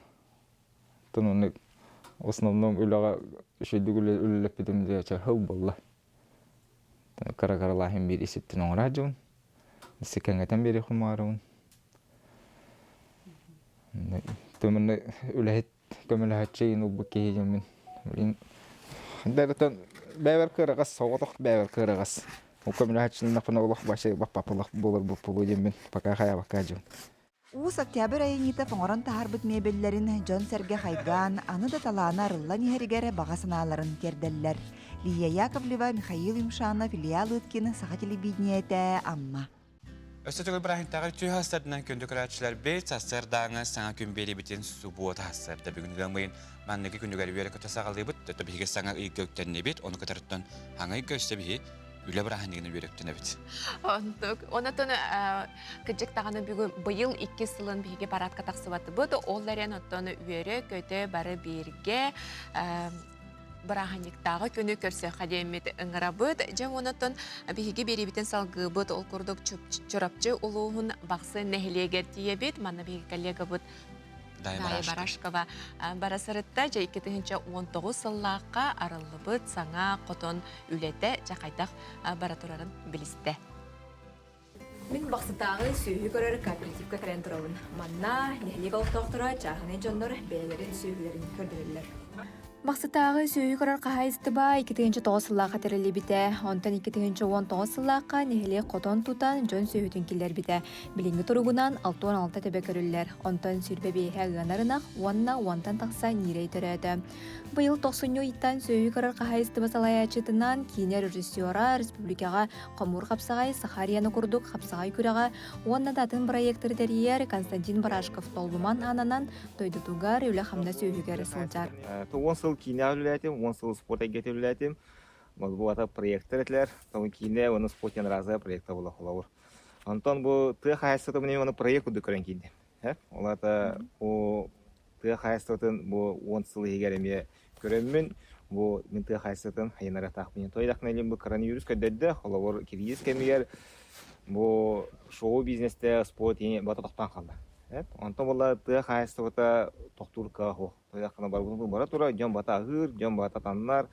Speaker 19: оттон оннук в основном үлэҕэ үчүгэйдик үлэлэппитим дьэ сыл буолла кыра кыралааһын биир иситтэн оҥоро сылдьабын өссө кэҥэтэн биэриэхпин баҕарабын Тумунна үлэһит көмөлөһөччү иин ылбыт киһи дьоммун. Блин, бэбэтэн бэбэр кыараҕас, соҕотох бэбэр кыараҕас. Ол көмөлөһөччүннахпына олох вообще баппапылах буолар буолуо диэммин пока хайаабакка дьон.
Speaker 18: Уус Октябрь Аянитов оҥорон таһаарбыт мебеллэрин дьон-сэргэ хайгаан, аны да талаана арыллан иһэригэр баҕа санааларын тиэрдэллэр. Лия Яковлева, Михаил Юмшанов, Илья Лыткин, Саха телевидениетэ, Амма.
Speaker 2: Өссө төгүл бырааһынтааҕы үтүө сарсыарданан күндү көрөөччүлэрбит, сарсыардааҥы саҥа күн биэриибитин субуота сарсыарда бүгүн ыам ыйын манныгы күнүгэр үөрэ-көтө саҕалыыбыт. Өтө биһиги саҥа ыйга үктэннибит, ону кытарыттан хаҥа ыйга өссө биһи үлэ бырааһынньыгынан үөрэ үктэнэбит.
Speaker 1: Оннук. Онотон кыдьык даҕаны бүгүн быйыл иккис сылын биһиги парадка тахсыбатыбыт. Ол эрэн оттон үөрэ-көтө бары бииргэ бырааһынньыктааҕы күнү көрсүөххэ диэммит ыҥырабыт. Дьэ онон биһиги биэриибитин салгыыбыт. Ол курдук Чурапчы улууһун Бахсы нэһилиэгэр тиийэбит. Манна биһиги коллегабыт Дая Барашкова бара сырытта. Дьэ 2019 сыллаахха арыллыбыт саҥа хотон үлэтэ дьэ хайдах бара турарын билистэ.
Speaker 12: Мин Бахсытааҕы сүөһү көрөр кооперативка кэлэн турабын. Манна нэһилиэк олохтоохторо чааһынай дьоннор бэйэлэрин сүөһүлэрин көрдөрөллөр. Бахсытааҕы сүөһү көрөр хаһаайыстыба 2009 сыллаахха тэриллибитэ. Онтон 2019 сыллаахха нэһилиэк хотон тутан дьон сүөһүтүн киллэрбитэ. Билиҥҥи туругунан 66 төбө көрүллэр. Онтон сүүрбэ биэһэ ыанар ынах уонна уонтан тахса ньиирэй төрөөтө. Быйыл тохсунньу ыйтан сүөһү көрөр хаһаайыстыба салайааччытынан киинэ режиссера республикаҕа хомуур хапсаҕай Сахарияны курдук хапсаҕай күрэҕэ уонна да атын бырайыактары тэрийэр Константин Барашков толлуман ананан дойдутугар үлэ-хамнас үөһүгэр сылдьар.
Speaker 19: Уон сыл киинэҕэ үлэлээтим, уон сыл спорт эйгэтэ үлэлээтим. Бу ата проектор этилэр. Тому киинэ уонна спорт диэн разовый проекта була холобур. Онтон бу тыа хаһаайыстыбата мин оны проект курдук көрөн киирдим. Ол ата бу тыа хаһаайыстыбатын бу уон сыл иһигэр эмиэ көрөммүн, бу мин тыа хаһаайыстыбатын хайынарыахтаахпын. Той илин бу коронавирус көрдөрдө, холобур кризис кэмигэр бу шоу-бизнесте спорт бата тохтоон хаалла. Онтон буолла тыа хаһаайыстыбата тохтуур кыаҕа суох. Тойаххына барбытын бара турар, дьон бата аһыыр, дьон бата таннар,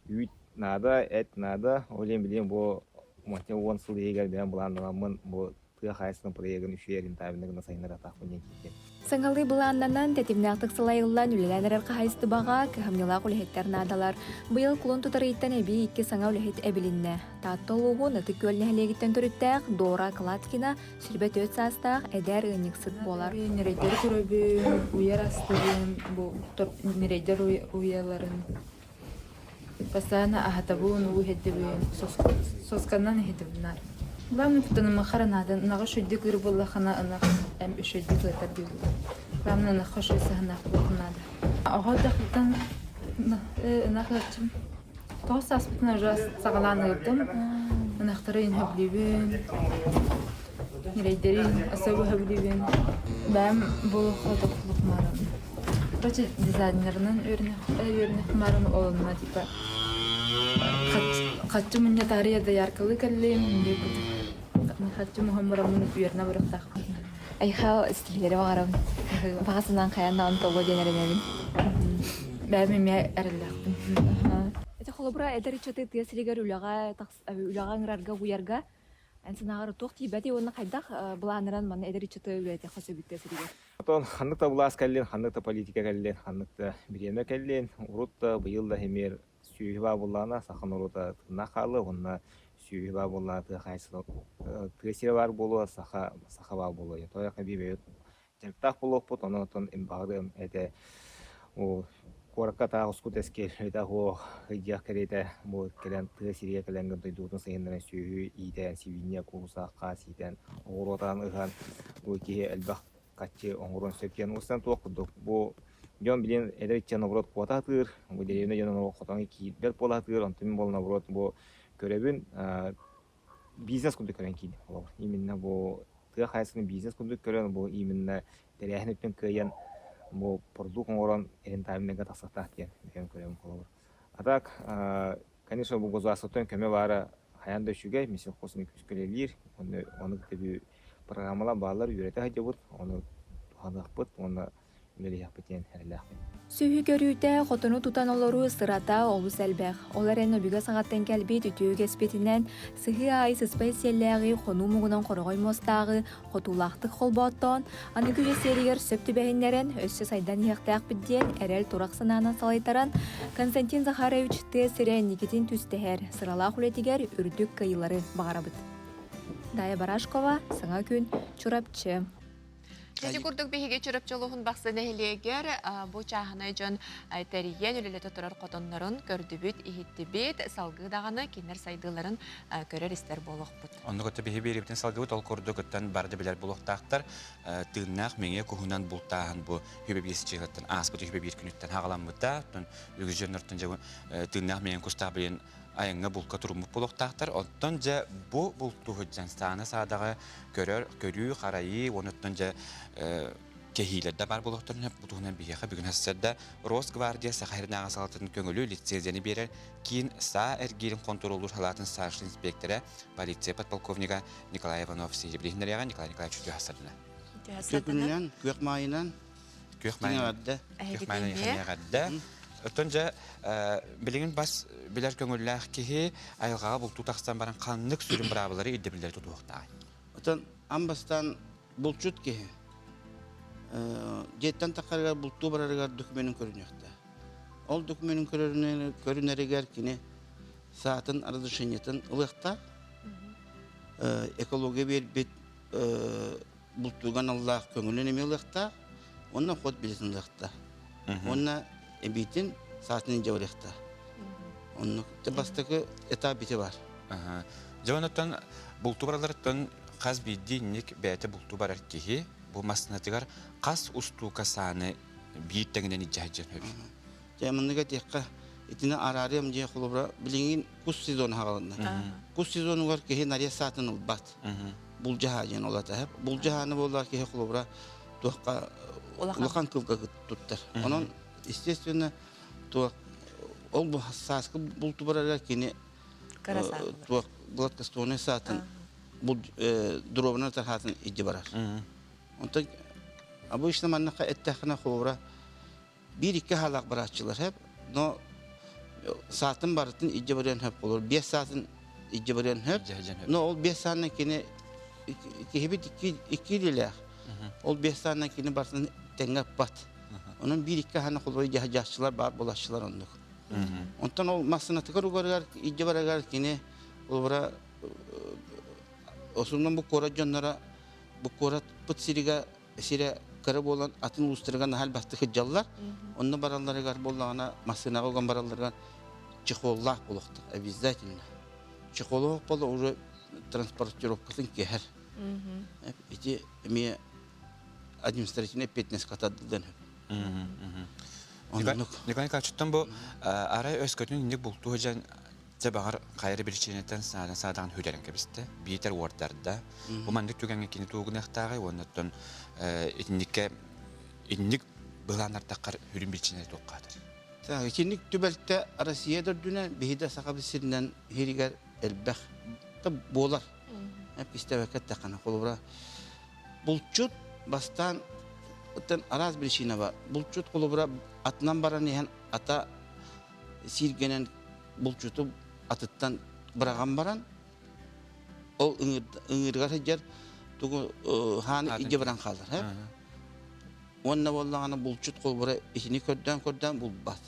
Speaker 19: үүт наада, эт наада. Ол иһин билигин бу уон сыл иһигэр бэйэм былаанналаммын бу тыа хаһаайыстыбатын проегын үчүгэй рентабельный гына сайыннарыахтаахпын диэн киирдим.
Speaker 12: Саҥалыы былааннанан, тэтимнээхтик салайыллан үлэлээн эрэр хаһаайыстыбаҕа кыһамньылаах үлэһиттэр наадалар. Быйыл кулун тутар ыйтан эбии икки саҥа үлэһит эбилиннэ. Таатта улууһун Ытык Күөл нэһилиэгиттэн төрүттээх Дора Кладкина 24 саастаах эдэр ыанньыксыт буолар.
Speaker 20: Ньирэйдэри көрөбүн, уйар астыыбын, бу ньирэйдэр уйаларын постоянно аһатабын, уу иһэрдэбин, сосканан иһэтэбин наар. Главное, потом харанадан ынаҕы үчүгэйдик ыыр буоллаххына ынах эм үчүгэйдик ыатар дииллэр. Главное, ынахха үчүгэй сыһыаннаах буолуохха наада. Оҕо эрдэхпиттэн ынах ыаччым. Тоҕус сааспытын уже саҕалаан ыырдым. Ынахтары инһэблиибин, ньирэйдэрин особо сөбүлүүбүн. Бэйэм бу хотокулукмаарым. Короче, дизайнерынан үөрэнэх ол онно типа хаччы мунньа таарыйа дояркалыы кэллим хаччы муһан бараммын үөрэнэ барыахтаахпын.
Speaker 12: Айхал стилleri баҕарабын. Баҕа санаан хайаан тобо диэн эрэнэбин.
Speaker 20: Бэйэм эмиэ эрэллээхпин.
Speaker 12: Ити холобура эдэр ыччаты тыа сиригэр үлэҕэ үлэҕэ ыҥырарга угуйарга эн санааҕар туох тиийбэтий уонна хайдах былааннаран манна эдэр ыччаты үлэлэтиэххэ сөбүй тыа сиригэр?
Speaker 19: Отон ханнык да былаас кэллин, ханнык да политика кэллин, ханнык да бириэмэ кэллин, урут да быйыл да эмиэ сүөһү баа буоллаҕына саха норуота тыыннаах хаалыа уонна сүөһү баа буоллаҕына тыа хаһаайыстыбата тыа сирэ баар буолуо, саха саха баар буолуо. Тоҕо биир бэйэбит дьарыктаах буолуохпут, онон оттон баҕарыам этэ куоракка таах ускут эскиэр этэ суох ыйдьах кэриэтэ бу кэлэн тыа сиригэр кэлэн дойдубутун сайыннаран сүөһү иитэн, сибиинньэ, кууруса, хаас иитэн, оҕуруотаан ыһан бу киһи элбэх хаччы оҥоруон сөп диэн устан туох курдук бу дьон билин эдэр ыччат наоборот куота сатыыр, бу дэриэбинэ дьоно наоборот хотоҥҥо киирбэт буола сатыыр, онтон мин буолан наоборот бу көрөбүн бизнес курдук көрөн киирдим холобур. Именно бу тыа хаһаайыстыбатын бизнес курдук көрөн бу именно тэрээһин өттүн кыайан бу продукт оҥорон рентабельныйга тахсыахтаах диэн бэйэм көрөбүн холобур. А так, конечно, бу государствоттан көмө баара хайаан да үчүгэй, Минсельхоз күүскэ үлэлиир, ону ону кытта программалар бааллар, үөрэтэ сылдьабыт, ону туһаныахпыт уонна үлэлиэхпит диэн эрэллээхпин.
Speaker 12: Сүөһү көрүүтэ, хотону тутан олоруу сырата олус элбэх. Ол эрэн өбүгэ саҕаттан кэлбит үтүө үгэспитинэн сыһыы аайы сыспай сиэллээҕи хонуу муҥунан хороҕой муостааҕы хотуулаахтык холбооттоон, аныгы үйэ сиэригэр сөп түбэһиннэрэн, өссө сайдан иһиэхтээхпит диэн эрэл-турах санаанан салайтаран, Константин Захарович тыа сирэ инникитин түстэһэр, сыралаах үлэтигэр үрдүк кыайыылары баҕарабыт. Дая Барашкова, Саҥа күн, Чурапчы.
Speaker 1: Ити курдук биһиги Чурапчы улууһун Бахсы нэһилиэгэр бу чааһынай дьон тэрийэн үлэлэтэ турар хотоннорун көрдүбүт, иһиттибит, салгыы даҕаны кинилэр сайдыыларын көрөр-истэр буолуохпут.
Speaker 2: Оннук өттө биһи биэрибитин салгыбыт ол курдук ыттан бары да билэр буолуохтаахтар. Тыыннаах мэҥиэ куһунан бултааһын бу үбэ биэс чыһыттан ааспыт үбэ биир күнүттэн хаҕаламмыта. Оттон үгүс дьоннортон дьэ тыыннаах мэҥиэ кустаах билин айаҥҥа булка туруммут буолуохтаахтар. Оттон дьэ бу бултууһут дьон сааны саадаҕы көрөр, көрүү, харайыы уонна оттон дьэ кэһиилэр да баар буолуохтарын бу туһунан биһиэхэ бүгүн сарсыарда Росгвардия Саха сиринээҕи салалтатын көҥүлү лицензияны биэрэр киин саа эргиирин хонтуруоллуур салаатын старшай инспектора, полиция подполковнига Николай Иванов сиһилиһиннэриэҕэ Николай Николаевич үтүө сарсыардана.
Speaker 21: Күнүнэн, күөх маайынан,
Speaker 2: Күөх маайынан. Күөх маайынан эҕэрдэ. Оттон дьэ билигин бас билэр көҥүллээх киһи айылҕаҕа бултуу тахсан баран ханнык сүрүн быраабылары ирдэбиллэри тутуһуохтааҕый?
Speaker 21: Оттон аан бастаан булчут киһи дьиэттэн таххарыгар бултуу барарыгар докуменын көрүнүөхтээх. Ол докуменын көрүнэригэр кини саатын разрешениетын ылыахтаах. Экология биэрбит бултууга аналлаах көҥүлүн эмиэ ылыахтаах. Уонна ход билетин ылыахтаах. Уонна эбиитин саатын илдьэ барыахтаах. Оннук бастакы этап ити бар.
Speaker 2: Дьэ онуттан бултуу бараларыттан хас биирдии инник бэйэтэ бултуу барар киһи бу массыынатыгар хас устуука сааны биир тэҥинэн илдьэ сылдьан сөбүй?
Speaker 21: Дьэ маннык этиэххэ итини араарыам дьиэ холобура билигин кус сезона хаҕаланна. Кус сезонугар киһи нарез саатын ылбат. Булдьаһаа диэн ол атаһып. Булдьаһааны буоллар киһи холобура туохха улахан кылга туттар. Онон естественно туох ол бу сааскы булту барарга кини туох гладкоствольный саатын бул дробунан тархаатын илдьи барар. Онтон обычно манныка эттэххинэ холобура биир-икки хаалаах барааччылар хэп, но саатын барытын илдьэ барыан хөп болор. Биэс саатын илдьэ барыан хөп. Но ол биэс саанан кини киһибит икки илиилээх. Ол биэс саанан кини барытын тэҥҥэ ыппат. Онон биир-икки хаана холобура дьаһааччылар баар буолааччылар оннук. Онтон ол массыынатыгар угарыгар илдьэ барарыгар кини холобура осунан бу куорат дьонноро бу куораппыт сиригэ сирэ кыра буолан атын улуустарга наһаа элбэхтик сылдьаллар. Онно баралларыгар буоллаҕына массыынаҕа уган баралларыгар чехоллаах буолуохтаах обязательно. Чехоллаах буолла уже транспортировкатын кэһэр. Ити эмиэ административный эппиэтинэс катардыллан
Speaker 2: Николай Николаевичтан бу арай өскөтүн инник бултуу дьан Дьэ баҕар хайа эрэ биричиинэттэн саадан саадаҕын хүлэрэн кэбистэ, биитэр уордарда. Бу маннык түгэҥҥэ кини тугуныахтааҕый уонна оттон итинниккэ инник былааннардаххар хүрүн биричиинэ туоххаатар?
Speaker 21: Так, итинник түбэлтэ Россия төрдүнэн биһи да Сахабыт сиринэн иһиригэр элбэх да буолар. Истэбэккэ эттэххинэ, холобура, булчут бастаан оттон араас причина бар. Булчут холобура атынан баран иһэн ата сииргэнэн булчуту атыттан быраҕан баран ол ыҥыырыгар сылдьар тугу хааны илдьэ баран хаалар уонна буоллаҕына булчут холобура итини көрдөөн көрдөөн булбат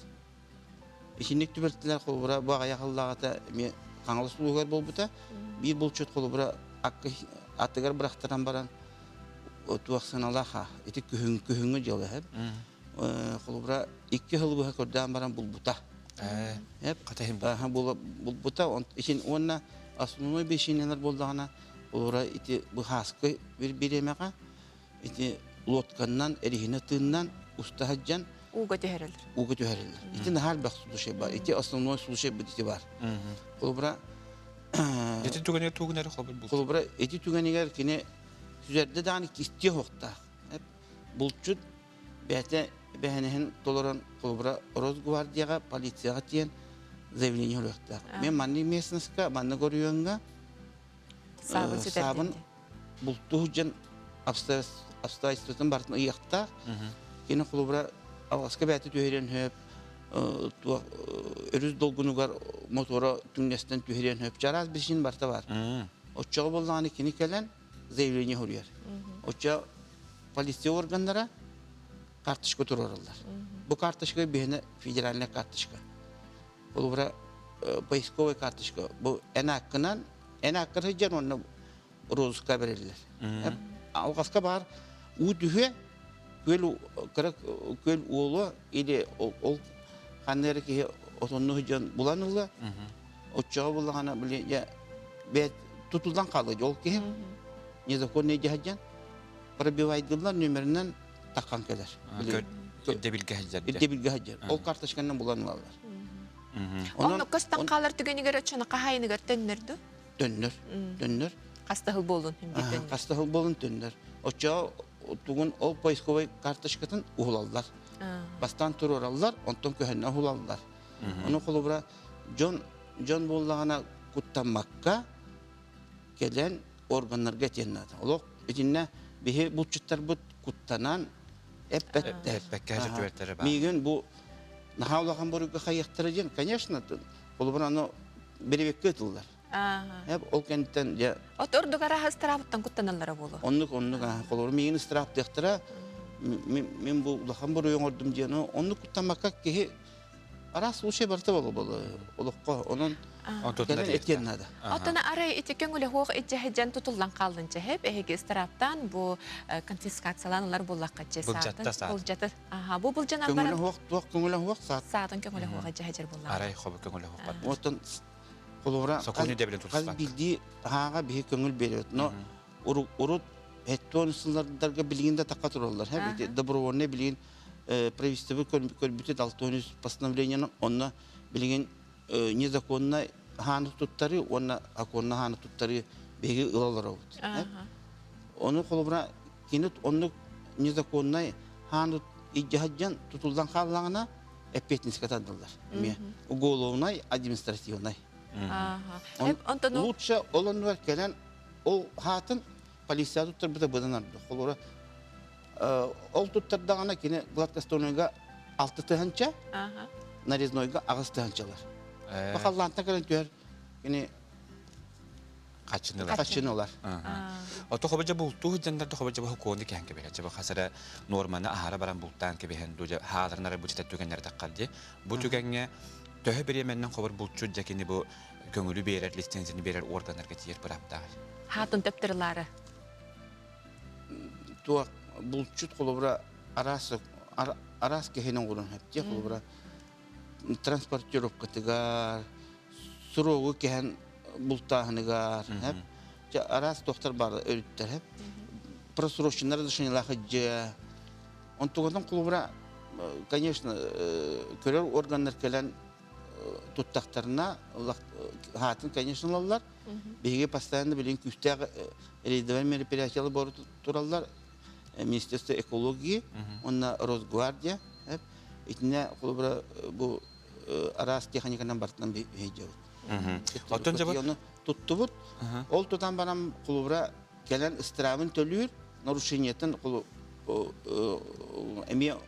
Speaker 21: итинник түбэлтэлэр холобура бу аҕыйах сыллааҕыта эмиэ Хаҥалас улууһугар буолбута биир булчут холобура атыгар бырахтаран баран туох сыаналаах ити күһүн күһүҥҥү дьыала холобура икки сыл быһа көрдөөн баран булбута. Булбута ичин уонна основной бешинелер буоллаҕына холобура ити быһааскы bir бириэмэҕэ ити лодканнан эриһинэ тыыннан уста сылдьан
Speaker 1: ууга түһэрэллэр.
Speaker 21: Ууга түһэрэллэр. Ити наһаа элбэх случай бар. Ити основной случай бит ити бар. Холобура
Speaker 2: Ити түгэнигэр тугунары холобур
Speaker 21: булчут. Холобура ити түгэнигэр кини сүзэрдэ даҕаны кистиэ суохтаах. Булчут бэйэтэ бэһэнэһин толорон холобура Росгвардияҕа, полицияҕа тиийэн заявление өлүөхтээх. Мен маннык местностька, маннык оройуоҥҥа саабын бултуу сылдьан обстоятельствотын барытын ыйыахтаах. Кини холобура алҕаска бэйэтэ түһэриэн сөп, өрүс долгунугар мотора түҥнэстэн түһэриэн сөп. Чараас бишин барыта бар. Оччоҕо буоллаҕына кини кэлэн заявление суруйар. Оччо полиция органнара карточка туруораллар. Бу карточка биһиэнэ федеральная карточка. Холобура поисковая карточка. Бу эн ааккынан, эн ааккар сылдьар уонна розыска бэриллэр. Алҕаска баар уу түһүө, күөл кыра күөл уолу или ол ханна эрэ киһи отонну сылдьан булан ылла. Оччоҕо буллаҕына били дьэ бэт тутуллан хаалла ол киһи незаконный дьаһадьан пробивайдыллар нүөмэринэн таххан кэлэр.
Speaker 2: Ирдэбилгэ сылдьар.
Speaker 21: Ирдэбилгэ сылдьар. Ол карточканан булан ылаллар.
Speaker 1: Онно көстөн хаалар түгэнигэр оччону хаһайыныгар төннөрдү?
Speaker 21: Төннөр. Төннөр.
Speaker 1: Хастаһыл буолун.
Speaker 21: Хастаһыл буолун төннөр. Оччо тугун ол поисковай карточкатын уһулаллар. Бастаан туруораллар, онтон көһөннө уһулаллар. Ону холобура дьон дьон буоллаҕына куттаммакка кэлэн органнарга этиэн наада. Олох итиннэ биһи булчуттарбыт куттанан эппэттэр.
Speaker 2: Эппэккэ түбэлтэлэр баар.
Speaker 21: Миигин бу наһаа улахан буруйга хайыахтара диэн, конечно, холобура аны беребеккэ ытыллар. Ол кэнниттэн дьэ
Speaker 1: От ордук арааһа ыстараабыттан куттаналлара буолуо.
Speaker 21: Оннук оннук холобура миигин ыстарааптыахтара мин бу улахан буруй оҥордум диэн оннук куттаммакка киһи. Араас случай барыта боло олоххо онон кэлэн этиэн наада.
Speaker 1: Оттон арай ити көҥүлэ хуох иччэһэдьэн тутуллан хааллын чэһэп эһиги ыстарааптаан бу конфискациялаан ылар буллахха че саатын былдьата аха бу былдьанан баран
Speaker 21: көҥүлэ хуох туох көҥүлэ хуох саат
Speaker 1: саатын көҥүлэ хуох иччэһэдьэр буллаах
Speaker 2: арай хобу көҥүлэ хуох бар
Speaker 21: оттон холобура
Speaker 2: сокуону дэбилин
Speaker 21: хас биирдии хаага биһи көҥүл берет но урут хеттон сыллардарга билигин да такка тураллар добровольный билигин правительство көрбүтү далтонус постановлениены онно билигин незаконно хааны туттары уонна оконно хааны туттары биһиги ылаларобут. Ону холобура кини оннук незаконнай хааны иддьаһадьан тутулдан хааллаҕына эппиэтинэскэ тардыллар. Эмиэ уголовнай, административнай. Лучше ол оннугар кэлэн ол хаатын полиция туттарбыта быдан арды. Холобура ол туттардаҕына кини гладкостойнойга алты тыһанча, нарезнойга аҕыс тыһанчалар. Бахаллаантан кэлэн түһэр кини
Speaker 2: хаччынылар.
Speaker 21: Хаччынылар.
Speaker 2: Ото хобожа бултуу дьандар хобожа бу куонду кэһэн кэбиһэ. Чаба хасара норманы аһара баран бултаан кэбиһэн ду хааларнары бу читэ түгэннэр таххар ди. Бу түгэҥҥэ төһө бириэмэннэн хобор булчут дьакини бу көҥүлү биэрэр лицензияны биэрэр органнарга тиийэр бырааптаах.
Speaker 1: Хаатын төптөрүлары.
Speaker 21: Туох булчут холобура араас араас киһини оҥорон хэптиэ холобура транспортировкатыгар суруогу кэһэн бултааһыныгар хэп араас туохтар баар өрүттэр хэп просроченное разрешениелаах дьиэ онтугунан холобура конечно көрөр органнар кэлэн туттахтарына хаатын конечно ылаллар Биһиги постоянно билин күүстээх рейдовай мероприятиялар бары тураллар. Министерство экологии уонна Росгвардия. Итиннэ холобура бу араас техниканан бартынан биһиджебит.
Speaker 2: Оттон
Speaker 21: жабы туттубут. Ол тутан баран холобура кэлэн ыстыраабын төлүүр нарушениетын эмиэ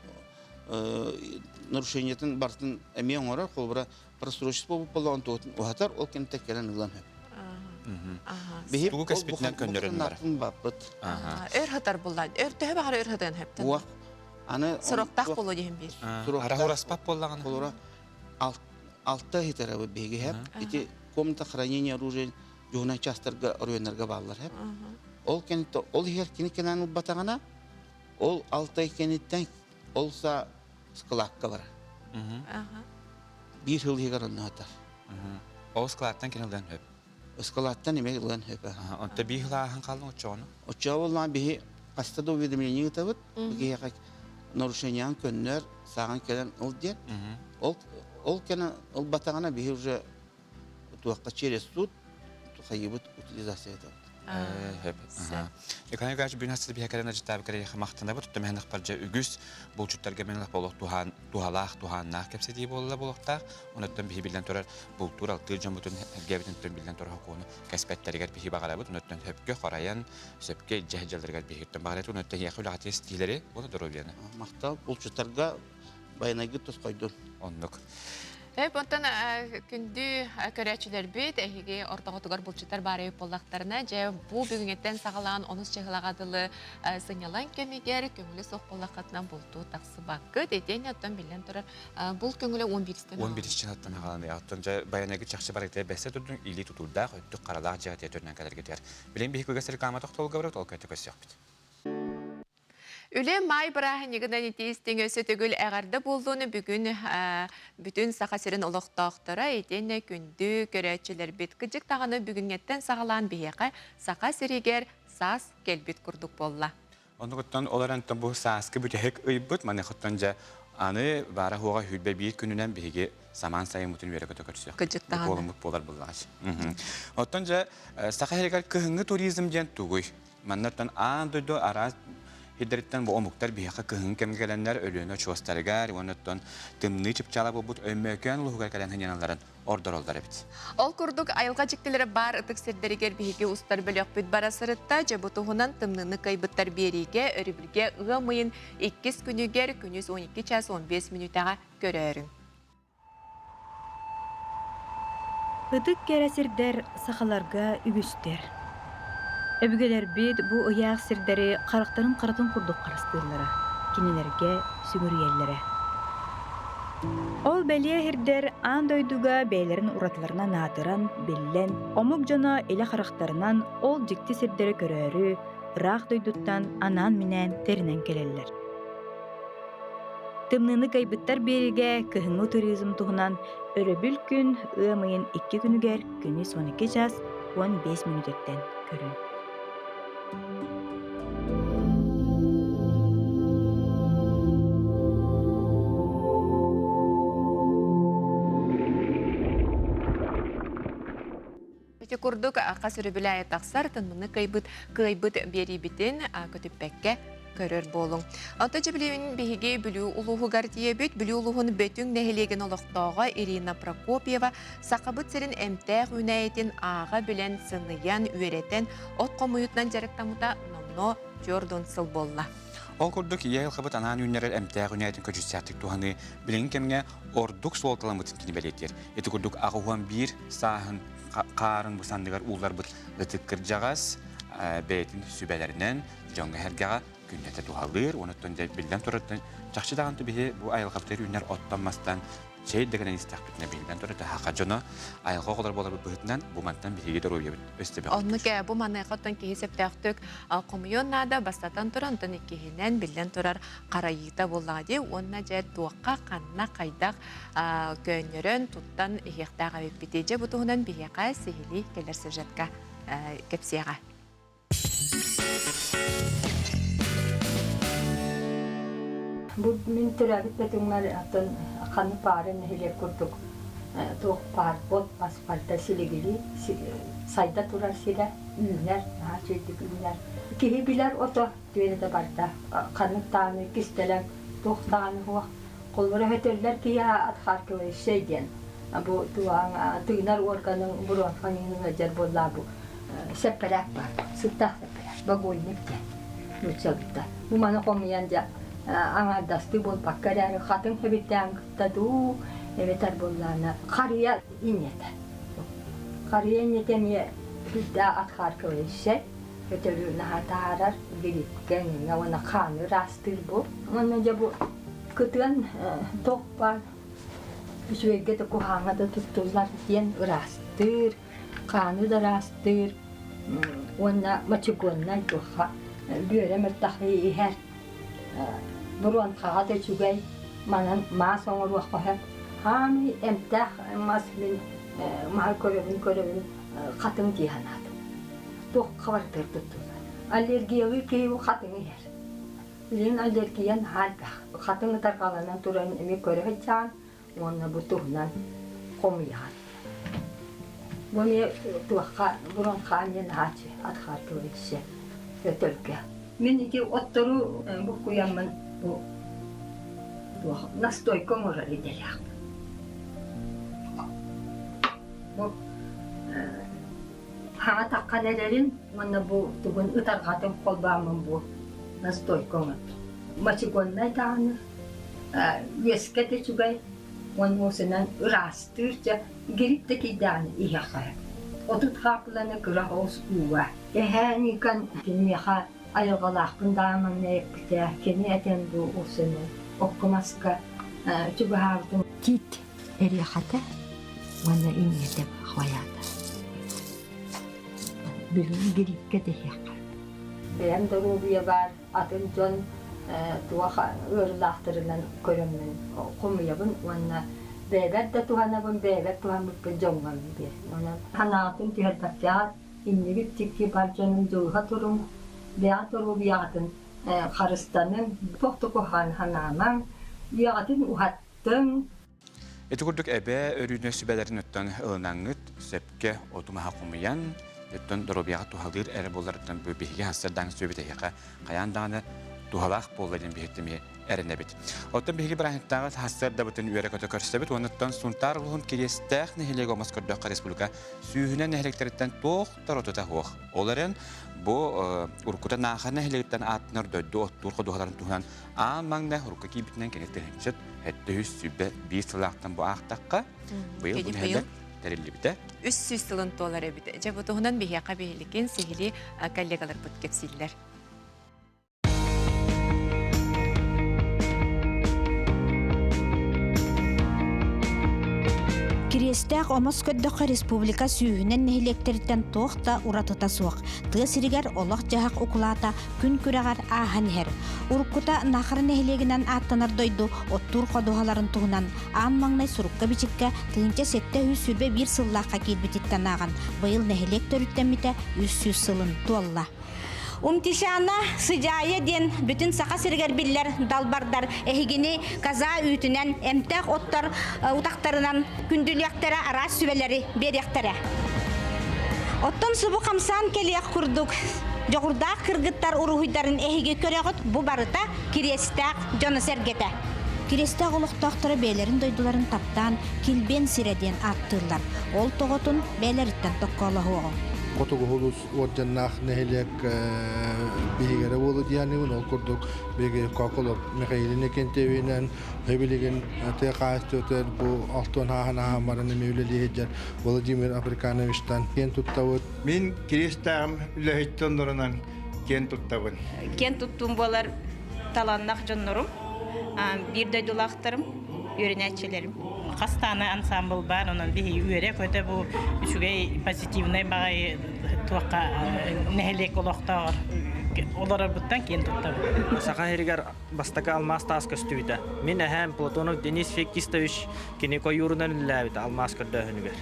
Speaker 21: нарушениетын бартын эмиэ оҥорор холобура просрочество буолла онтугутун уһатар ол кэмтэ кэлэн ылан хөп.
Speaker 2: Биһи тугу кэспитинэн көннөрөн бар.
Speaker 21: Баппыт.
Speaker 1: Өр хатар буллан. Өр төһө баҕар өр хатыан хөптөн.
Speaker 21: Уох. Аны
Speaker 1: сороктаах болу диһин бир.
Speaker 2: Араһураспат боллаган.
Speaker 21: Холура алта хитара биһиги хеп. Ити комната хранения оружия дьуһунай частарга оройоннарга бааллар хеп. Ол кенитте ол иһэр кини кенан ылбатаҕына ол алтай кениттен ол са складка бар. Биир сыл иһигэр онно сытар.
Speaker 2: Ол складтан кини ылыан сөп.
Speaker 21: Складтан эмиэ ылыан сөп.
Speaker 2: Онто биир сыл ааһан хааллыҥ оччоҕуну?
Speaker 21: Оччоҕо буоллаҕына биһи хаста да уведомление ыытабыт. Киһиэхэ нарушениеҕын көннөр, сааҕын кэлэн ыл диэн. Ол ол кэлэн ылбатаҕына биһи уже туохха через суд хайыбыт утилизация етабыт.
Speaker 2: Николай Николаевич бүгүн хасты биһэ кэлэн ажытаабы кэлэйхэ махтанабыт туттам ханахпаржа үгүс булчуттарга мен болох туһаан туһалаах туһааннаах кэпсэтии буолла буолуохтаах. Онуттан биһи биллэн турар бултуур алтыыр дьоммутун эргэбитин түн биллэн турар хокуону кэспэттеригэр биһи баҕарабыт. Онуттан сөпкө хорайан, сөпкө дьэһдьалларыгар биһиттэн баҕарабыт. Онуттан хиэхэ үлэҕэ тиилэри уонна здоровьяны.
Speaker 21: Махтал булчуттарга байанайгыт тосхойдун.
Speaker 2: Оннук.
Speaker 1: Эп онтон күндү көрөөччүлэрбит эһиги ортоҕутугар булчуттар баар эбит буоллахтарына, дьэ бу бүгүҥҥэттэн саҕалаан онус чыһылаҕа дылы сынньалаҥ кэмигэр көҥүлэ суох буоллаххытына бултуу тахсыбаккыт. Итиэннэ оттон биллэн турар булт көҥүлэ 11-тэн
Speaker 2: 11 чыһылаттан аҕалан оттон дьэ байанайгыт чахчы барыгытыгар бэссе турдун илии тутуурдаах өттүк харалаах дьиэҕитигэр төрүнэн кэлэргитигэр. Билин биһиги көгэс реклама тохтолго барабыт ол көтө көрсүөхпүт.
Speaker 1: Үлэ маай бырааһынньыгынан итии-истиҥ өссө төгүл эҕэрдэ буоллун бүгүн бүтүн Саха сирин олохтоохторо итиэннэ күндү көрөөччүлэрбит кыдьык даҕаны бүгүҥҥэттэн саҕалаан биһиэхэ Саха сиригэр саас кэлбит курдук буолла.
Speaker 2: Оннугуттан ол эрэн бу сааскы бүтэһик ыйбыт маныхыттан дьэ аны баара хуоҕа хүрбэ биир күнүнэн биһиги самаан сайыммытын үөрэ-көтө көрсүөх.
Speaker 1: Кыдьык даҕаны.
Speaker 2: Буолуммут буолар буллаҕач. Оттон дьэ Саха сиригэр кыһыҥҥы туризм диэн тугуй? Маннаттан аан дойду араас сирдэриттэн бу омуктар биһиэхэ кыһыҥҥы кэмҥэ кэлэннэр Өлүөнэ очуостарыгар уонна оттон тымныы чыпчаала буолбут Өймөкөөн улууһугар кэлэн сынньаналларын ордороллор эбит.
Speaker 1: Ол курдук айылҕа дьиктилэрэ баар ытык сирдэригэр биһиги устар бөлөхпүт бара сырытта. Дьэ бу туһунан тымныыны кыайбыттар биэриигэ өрөбүлгэ ыам ыйын иккис күнүгэр күнүс 12 час 15 мүнүүтэҕэ көрөөрүҥ.
Speaker 4: Ытык кэрэ сирдэр сахаларга үгүстэр. Өбүгэлэрбит бу ыйаах сирдэри харахтарын харатын курдук харыстыыллара, кинилэргэ сүгүрүйэллэрэ. Ол бэлиэ иһирдэр аан дойдуга бэйэлэрин уратыларынан аатыран, биллэн, омук дьоно илэ харахтарынан ол дьикти сирдэри көрөөрү, ыраах дойдуттан анаан-минээн тэринэн кэлэллэр. Тымныыны кыайбыттар биэриигэ кыһыҥҥы туризм туһунан өрөбүл күн ыам ыйын икки күнүгэр күнүс 12 час 15 мүнүүтэттэн көрүҥ.
Speaker 1: Ити курдук хас өрөбүл тахсар тымныны кыайбыт кыайбыт биэриибитин көтүппэккэ көрөр буолуҥ. Онтон дьэ биһиги Бүлүү улууһугар тиийэбит. Бүлүү улууһун Бөтүҥ нэһилиэгин олохтооҕо Ирина Прокопьева Сахабыт сирин эмтээх үүнээйитин ааҕа билэн, сыныйан, үөрэтэн, от хомуйуутунан дьарыктаммыта номнуо 40 сыл буолла.
Speaker 2: Ол курдук, ийэ айылҕабыт анаан үүннэрэр эмтээх үүнээйитин көдьүүстээхтик туһаныы билиҥҥи кэмҥэ ордук суолталаммытын кини бэлиэтиир. Ити курдук 81 сааһын хаарын бу санныгар уулларбыт ытык кырдьаҕас бэйэтин сүбэлэринэн дьоҥҥо-сэргэҕэ күннэтэ туһалыыр. Онуттан биллэн турар, чахчы даҕаны биһи бу айылҕабытыгар үүнэр оттон-мастан чэй да гынан истэхпитинэ биллэн турар хаха дьоно айылҕа оҕолор буоларбыт быһыытынан бу мантан биһиги доруобуйабыт өстөбөх.
Speaker 1: Оннук ээ, бу маныаха оттон киһи сөптөөхтүк хомуйуон наада, бастатан туран, онтон иккиһинэн биллэн турар харайыыта буоллаҕа дии уонна дьэ туохха, ханна, хайдах көөнньөрөн, туттан иһиэхтээх эбиппитий. Дьэ бу туһунан биһиэхэ сиһилии кэлэр сюжетка кэпсиэҕэ.
Speaker 5: Бу мин төрөөбүт бөтүҥмэр атын ханнык баарын нэһилиэк курдук туох баар от мас барыта силигилии сайда турар сирэ үүнэр, наһаа үчүгэйдик үүнэр. Киһи билэр ото түөнэтэ барда. Ханнык даҕаны кистэлэҥ, туох даҕаны суох. Холобура өтөллөр киһи отхаркивающий диэн бу туһаҥ тыынар органын бронхаҥ ыалдьар буоллаа бу сэппэрээк баар сыттаах сэппэрээк багульник диэн нууччалыыта бу маны хомуйан дьэ аҥаардастыы буолбакка эрээри хатыҥ хэбирдээн кытта дуу эбэтэр буоллаана харыйа инньэтэ харыйа инньэтэ эмиэ сүрдээх отхаркивающий өтөрү наһаа таһаарар гриппкэ эҥиҥҥэ уонна хааны ыраастыыр бу уонна дьэ бу кытыан туох баар үчүгэйгэ да куһааҥҥа да туттуллар диэн ыраастыыр хааны да ыраастыыр уонна мочегоннай туохха бүөрэ мөлтөххө иһэр буруонхаҕа да үчүгэй манан маас оҥоруохха сөп хаамый эмтээх мас мин маһы көрөбүн көрөбүн хатыҥ дии санаатым туохха барытыгар туттуллар. Аллергиялыы киһи бу хатыҥы иһэр. Билигин аллергия наһаа элбэх. Хатыҥ ытарҕаланан туран эмиэ көрө сылдьаҕын уонна бу туһунан хомуйаҕын. Бу эмиэ туохха бронхаан диэн наһааччы отхаркивающий өтөргө. Мин ити оттору буккуйаммын бу туох настойка оҥорор идэлээхпин. Бу Хаҥа таххан эрэрин уонна бу тугун ытарҕатын холбооммун бу настойка оҥордум. Мочегоннай даҕаны үөскэ да үчүгэй уонна уусунан ыраастыыр дьэ грипп да киирдэҕинэ иһиэххэ сөп. 30 хаапыланы кыра оҕус ууга. Эһээ Никон киниэхэ айылҕалаахпын даҕаны манна эппитэ. Кини этэн бу уусуну окко-маска чугаһаабытын тиит Эриэхэтэ уонна инньэтэ хойаата. Билигин гриппкэ тэһиэххэ. Бэйэм доруобуйабар атын дьон туох ыарыылаахтарынан көрөммүн хомуйабын уонна бэйэбэр да туһанабын, бэйэбэр туһаммыппын дьоҥҥо биэрэбин. Онон санаатын түһэрбэккэҕит, иннигит дьикти бар дьонум дьылҕа туруҥ, бэйэҕит доруобуйаҕытын харыстаныҥ, туох да куһаҕан санаамаҥ, үйэҕитин уһат Тыҥ.
Speaker 2: Ити курдук эбээ өрүүнэ сүбэлэрин оттон ылынаҥҥыт сөпкө оту-маһы хомуйан, оттон доруобуйаҕа туһалыыр эрэ буоларыттан бу биһиги хассардаан сүөбүт эһиэхэ хайаан даҕаны туһалаах буолла диэн биһиги эмиэ эрэнэбит. Оттон биһиги бырааһынньыктааҕы сарсыардабытын үөрэ-көтө көрсөбүт уонна оттон Сунтаар улууһун Кириэстээх нэһилиэгэ омос көрдөххө республика сүүһүнэн нэһилиэктэриттэн туох да оротута суох. Ол эрэн бу уруккута Нааха нэһилиэгиттэн ааттанар дойду оттуур ходуһаларын туһунан Аан маҥнай урукка киирбитинэн кини тыһыынчат 721 сылаахтан бу аахтахха, быйыл бу нэһилиэк тэриллибитэ.
Speaker 1: 300 сылын туолар эбит. Дьэ бу туһунан биһиэхэ биһиликин сиһилии коллегаларбыт кэпсииллэр.
Speaker 6: Кириэстээх омос көрдөххө республика сүүһүнэн нэһилиэктэриттэн туох да уратыта суох. Тыа сиригэр олох-дьаһах укулаата күн күрэҕэр ааһан иһэр. Уруккута Нахара нэһилиэгинэн ааттанар дойду оттуур ходуһаларын туһунан аан маҥнай сурукка-бичиккэ 1721 сыллаахха киирбититтэн ааҕан, быйыл нэһилиэк төрүттэммитэ 300 сылын туолла. Умтишана Сыдьаайа диэн бүтүн Саха сиригэр биллэр далбардар эһигини коза үүтүнэн, эмтээх оттор утахтарынан күндүлүөхтэрэ, араас сүбэлэри биэриэхтэрэ. Оттон субу хамсаан кэлиэх курдук дьоҕурдаах кыргыттар уруһуйдарын эһиги көрөҕүт, бу барыта Кириэстээх дьоно-сэргэтэ. Кириэстээх олохтоохторо бэйэлэрин дойдуларын таптаан Килбиэн сирэ диэн ааттыыллар. Ол тоҕотун бэйэлэриттэн токкоолоһуоҕуҥ.
Speaker 22: Хотугу улуус уордьаннаах нэһилиэк биһигэрэ буолу диэниҥ ол курдук биһиги Коколов Михаил Иннокентьевинэн билигин тыа хаһаайыстыбатыгар бу алтан ааһан ааһан баран эмиэ үлэлии сылдьар Владимир Африкановичтан киэн туттабыт.
Speaker 23: Мин Кириэстээҕим үлэһит дьоннорунан киэн туттабын.
Speaker 24: Киэн туттуум буолар талааннаах дьоннорум, биир дойдулаахтарым, үөрэнээччилэрим.
Speaker 25: Хастааны ансамбл баар, онон биһи үөрэ-көтө бу үчүгэй позитивнай баҕайы туохха нэһилиэк олохтооҕор олорорбуттан киэн туттабын.
Speaker 26: Саха сиригэр бастакы алмаас таас көстүбүтэ. Мин эһээм Платонов Денис Феоктистович кини койуурунан үлэлээбитэ алмаас көрдөөһүнүгэр.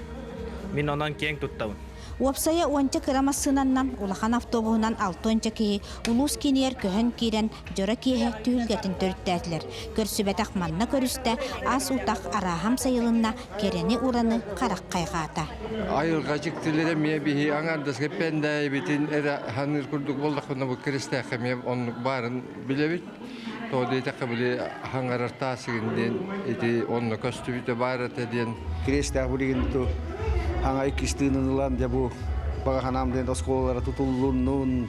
Speaker 26: Мин онон киэҥ туттабын.
Speaker 6: Уопсайа уонча кыра массыынаннан, улахан автобуһунан алтыанча киһи улуус киинигэр көһөн киирэн, дьоро киэһэ түһүлгэтин төрүттээтилэр. Көрсүбэтэх манна көрүстэ, ас утах арааһам сайылынна, кэрэни-ураны харах хайҕаата.
Speaker 27: Айылҕа дьиктилэрэ эмиэ биһи аҥаардас кэппэндээйибитин эрэ саныыр курдук буоллахпына бу Киристээххэ эмиэ оннук баарын билэбит. Тоҕо диэтэххэ били хаҥарар таасыгын диэн ити онно көстүбүтэ баар этэ диэн.
Speaker 28: Кириэстээх билигин ту хаҥа иккис тыынын ылан дьэ бу баҕа санаам диэн оскуолалара тутуллуннун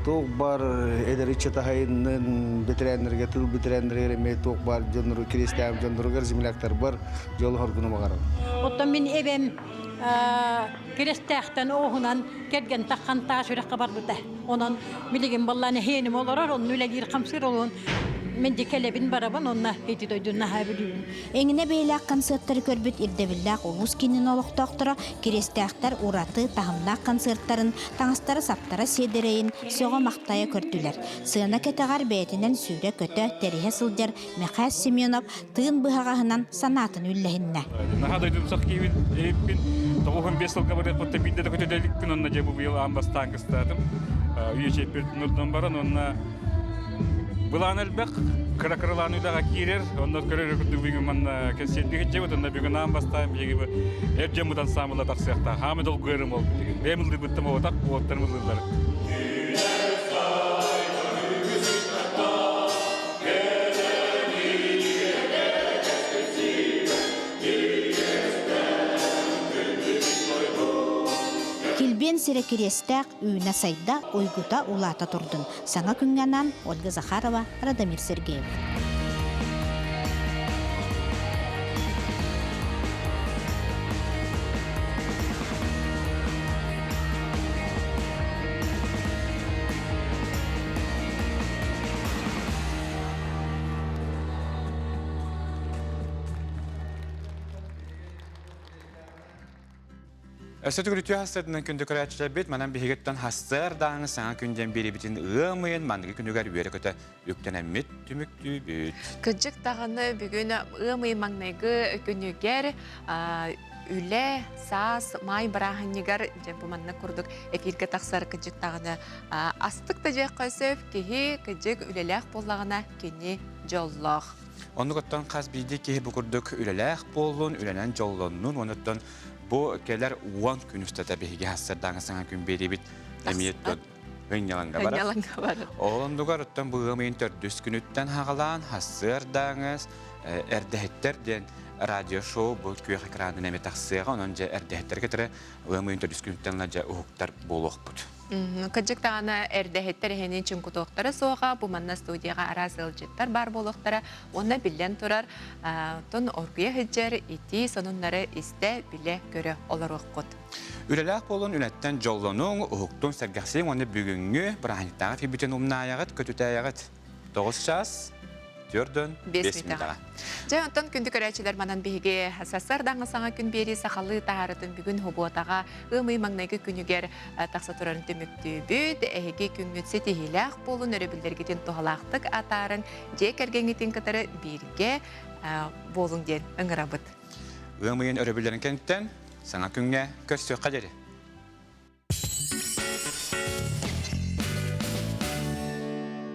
Speaker 28: туох бар эдэр ыччат аһайыннын бэтэрээннэргэ тыл бэтэрээннэригэр эмиэ туох баар дьоннору кириэстээҕим дьонноругар земляктарбар дьол хоргуну баҕарабын.
Speaker 29: Оттон мин эбэм Кирэстээхтэн оҕуһунан кэргэн таххан таас үрэххэ барбыта. Онон билигин баллаан эһиэним олорор, онно үлэлиир хамсыыр олуһун мен дьэ кэлэбин барабын, онно ити дойдун наһаа бүлүүбүн.
Speaker 6: Эҥинэ бэйэлээх концерттары көрбүт ирдэбиллээх улуус киинин олохтоохторо Кириэстээхтэр ураты таһымнаах концерттарын, таҥастара-саптара сиэдэрэйин сөҕө-махтайа көрдүлэр. Сыана кэтэҕэр бэйэтинэн сүүрэ-көтө, тэриһэ сылдьар Мэхээс Семенов тыын быһаҕаһынан санаатын үллэһиннэ.
Speaker 30: Наһаа дойдумсах киһибин, эбиппин. 95 сылга барыахпыттан биирдэ да көтө иликпин, онно дьэ бу быйыл аан бастаан кыстаатым. Үйэ чэппиэртин урдун баран, онно былаан элбэх, кыра-кыралаан үлэҕэ киирэр, онно көрөр курдук бүгүн манна кэнсиэрдии сылдьабыт, онно бүгүн аан бастаан биһиги бу эр дьоммут ансаамбыла тахсыахтаах. Хаамы долгуйарым ол билигин. Бэйэм ыллыырбыттан буолбатах, уолаттарым ыллыыллар.
Speaker 6: Килбиэн сирэ кириэстээх үүнэ-сайда, уйгута улаата турдун. Саҥа күҥҥэ анаан Ольга Захарова, Радомир Сергеев.
Speaker 2: Өссө түгүрүтүү хастарынан күндү көрөөччүлэрбит манан биһигиттэн хастар даҕаны саҥа күн диэн биэрибитин ыам ыйын маныгы күнүгэр үөрэ-көтө үктэнэммит түмүктүүбүт.
Speaker 1: Кырдьык даҕаны бүгүн ыам ыйын маҥнайгы күнүгэр үлэ, саас, маай бырааһынньыгар дьэ бу маннык курдук эфиргэ тахсар кырдьык даҕаны астык да дьиэххэ сөп киһи кырдьык үлэлээх буоллаҕына кини дьоллоох.
Speaker 2: Оннук оттон хас биирдии киһи бу курдук үлэлээх буоллун, үлэнэн дьоллоннун, онуттан бу кэлэр уон күн устата биһиги хассардааҥы саҥа күн биэрибит эмиэ Ынньалаҥга барар.
Speaker 1: Ынньалаҥга барар.
Speaker 2: Ол оннугар оттон бу ыам ыйын төрдүс күнүттэн хаҕалаан хассыардааҥыс эрдэһиттэр диэн радиошоу бу күөх экранын эмэ тахсыаҕа. Онон дьэ эрдэһиттэр кытары ыам ыйын төрдүс күнүттэн дьэ уһуктар буолуохпут.
Speaker 1: Кырдьык даҕаны эрдэһиттэр эһини чуҥкутуохтара суоҕа, бу манна студияҕа араас ыалдьыттар баар буолуохтара уонна биллэн турар, оттон оргуйа сылдьар итии сонуннары истэ, билэ, көрө олоруоххут.
Speaker 2: Үлэлээх буолун, үлэттэн дьоллонуҥ, уһуктуҥ, сэргэхсийиҥ уонна бүгүҥҥү бырааһынньыктааҕы эфирбитин умнаайаҕыт, көтүтээйэҕит. 9 час. 45 мүнүүтэҕэ.
Speaker 1: Дьэ, онтон күндү көрөөччүлэр манан биһиги сарсыардаҥҥы саҥа күн биэрии сахалыы таһаарытын бүгүн Хубуотаҕа ыам ый маҥнайгы күнүгэр тахса турарын түмүктүүбүт. Эһиги күҥҥүт ситиһиилээх буолун, өрөбүллэргитин туһалаахтык атаарыҥ, дьиэ кэргэҥҥитин кытары бииргэ буолуҥ диэн ыҥырабыт.
Speaker 2: Ыам ыйын өрөбүллэрин кэнниттэн саҥа күҥҥэ көрсүөххэ диэри.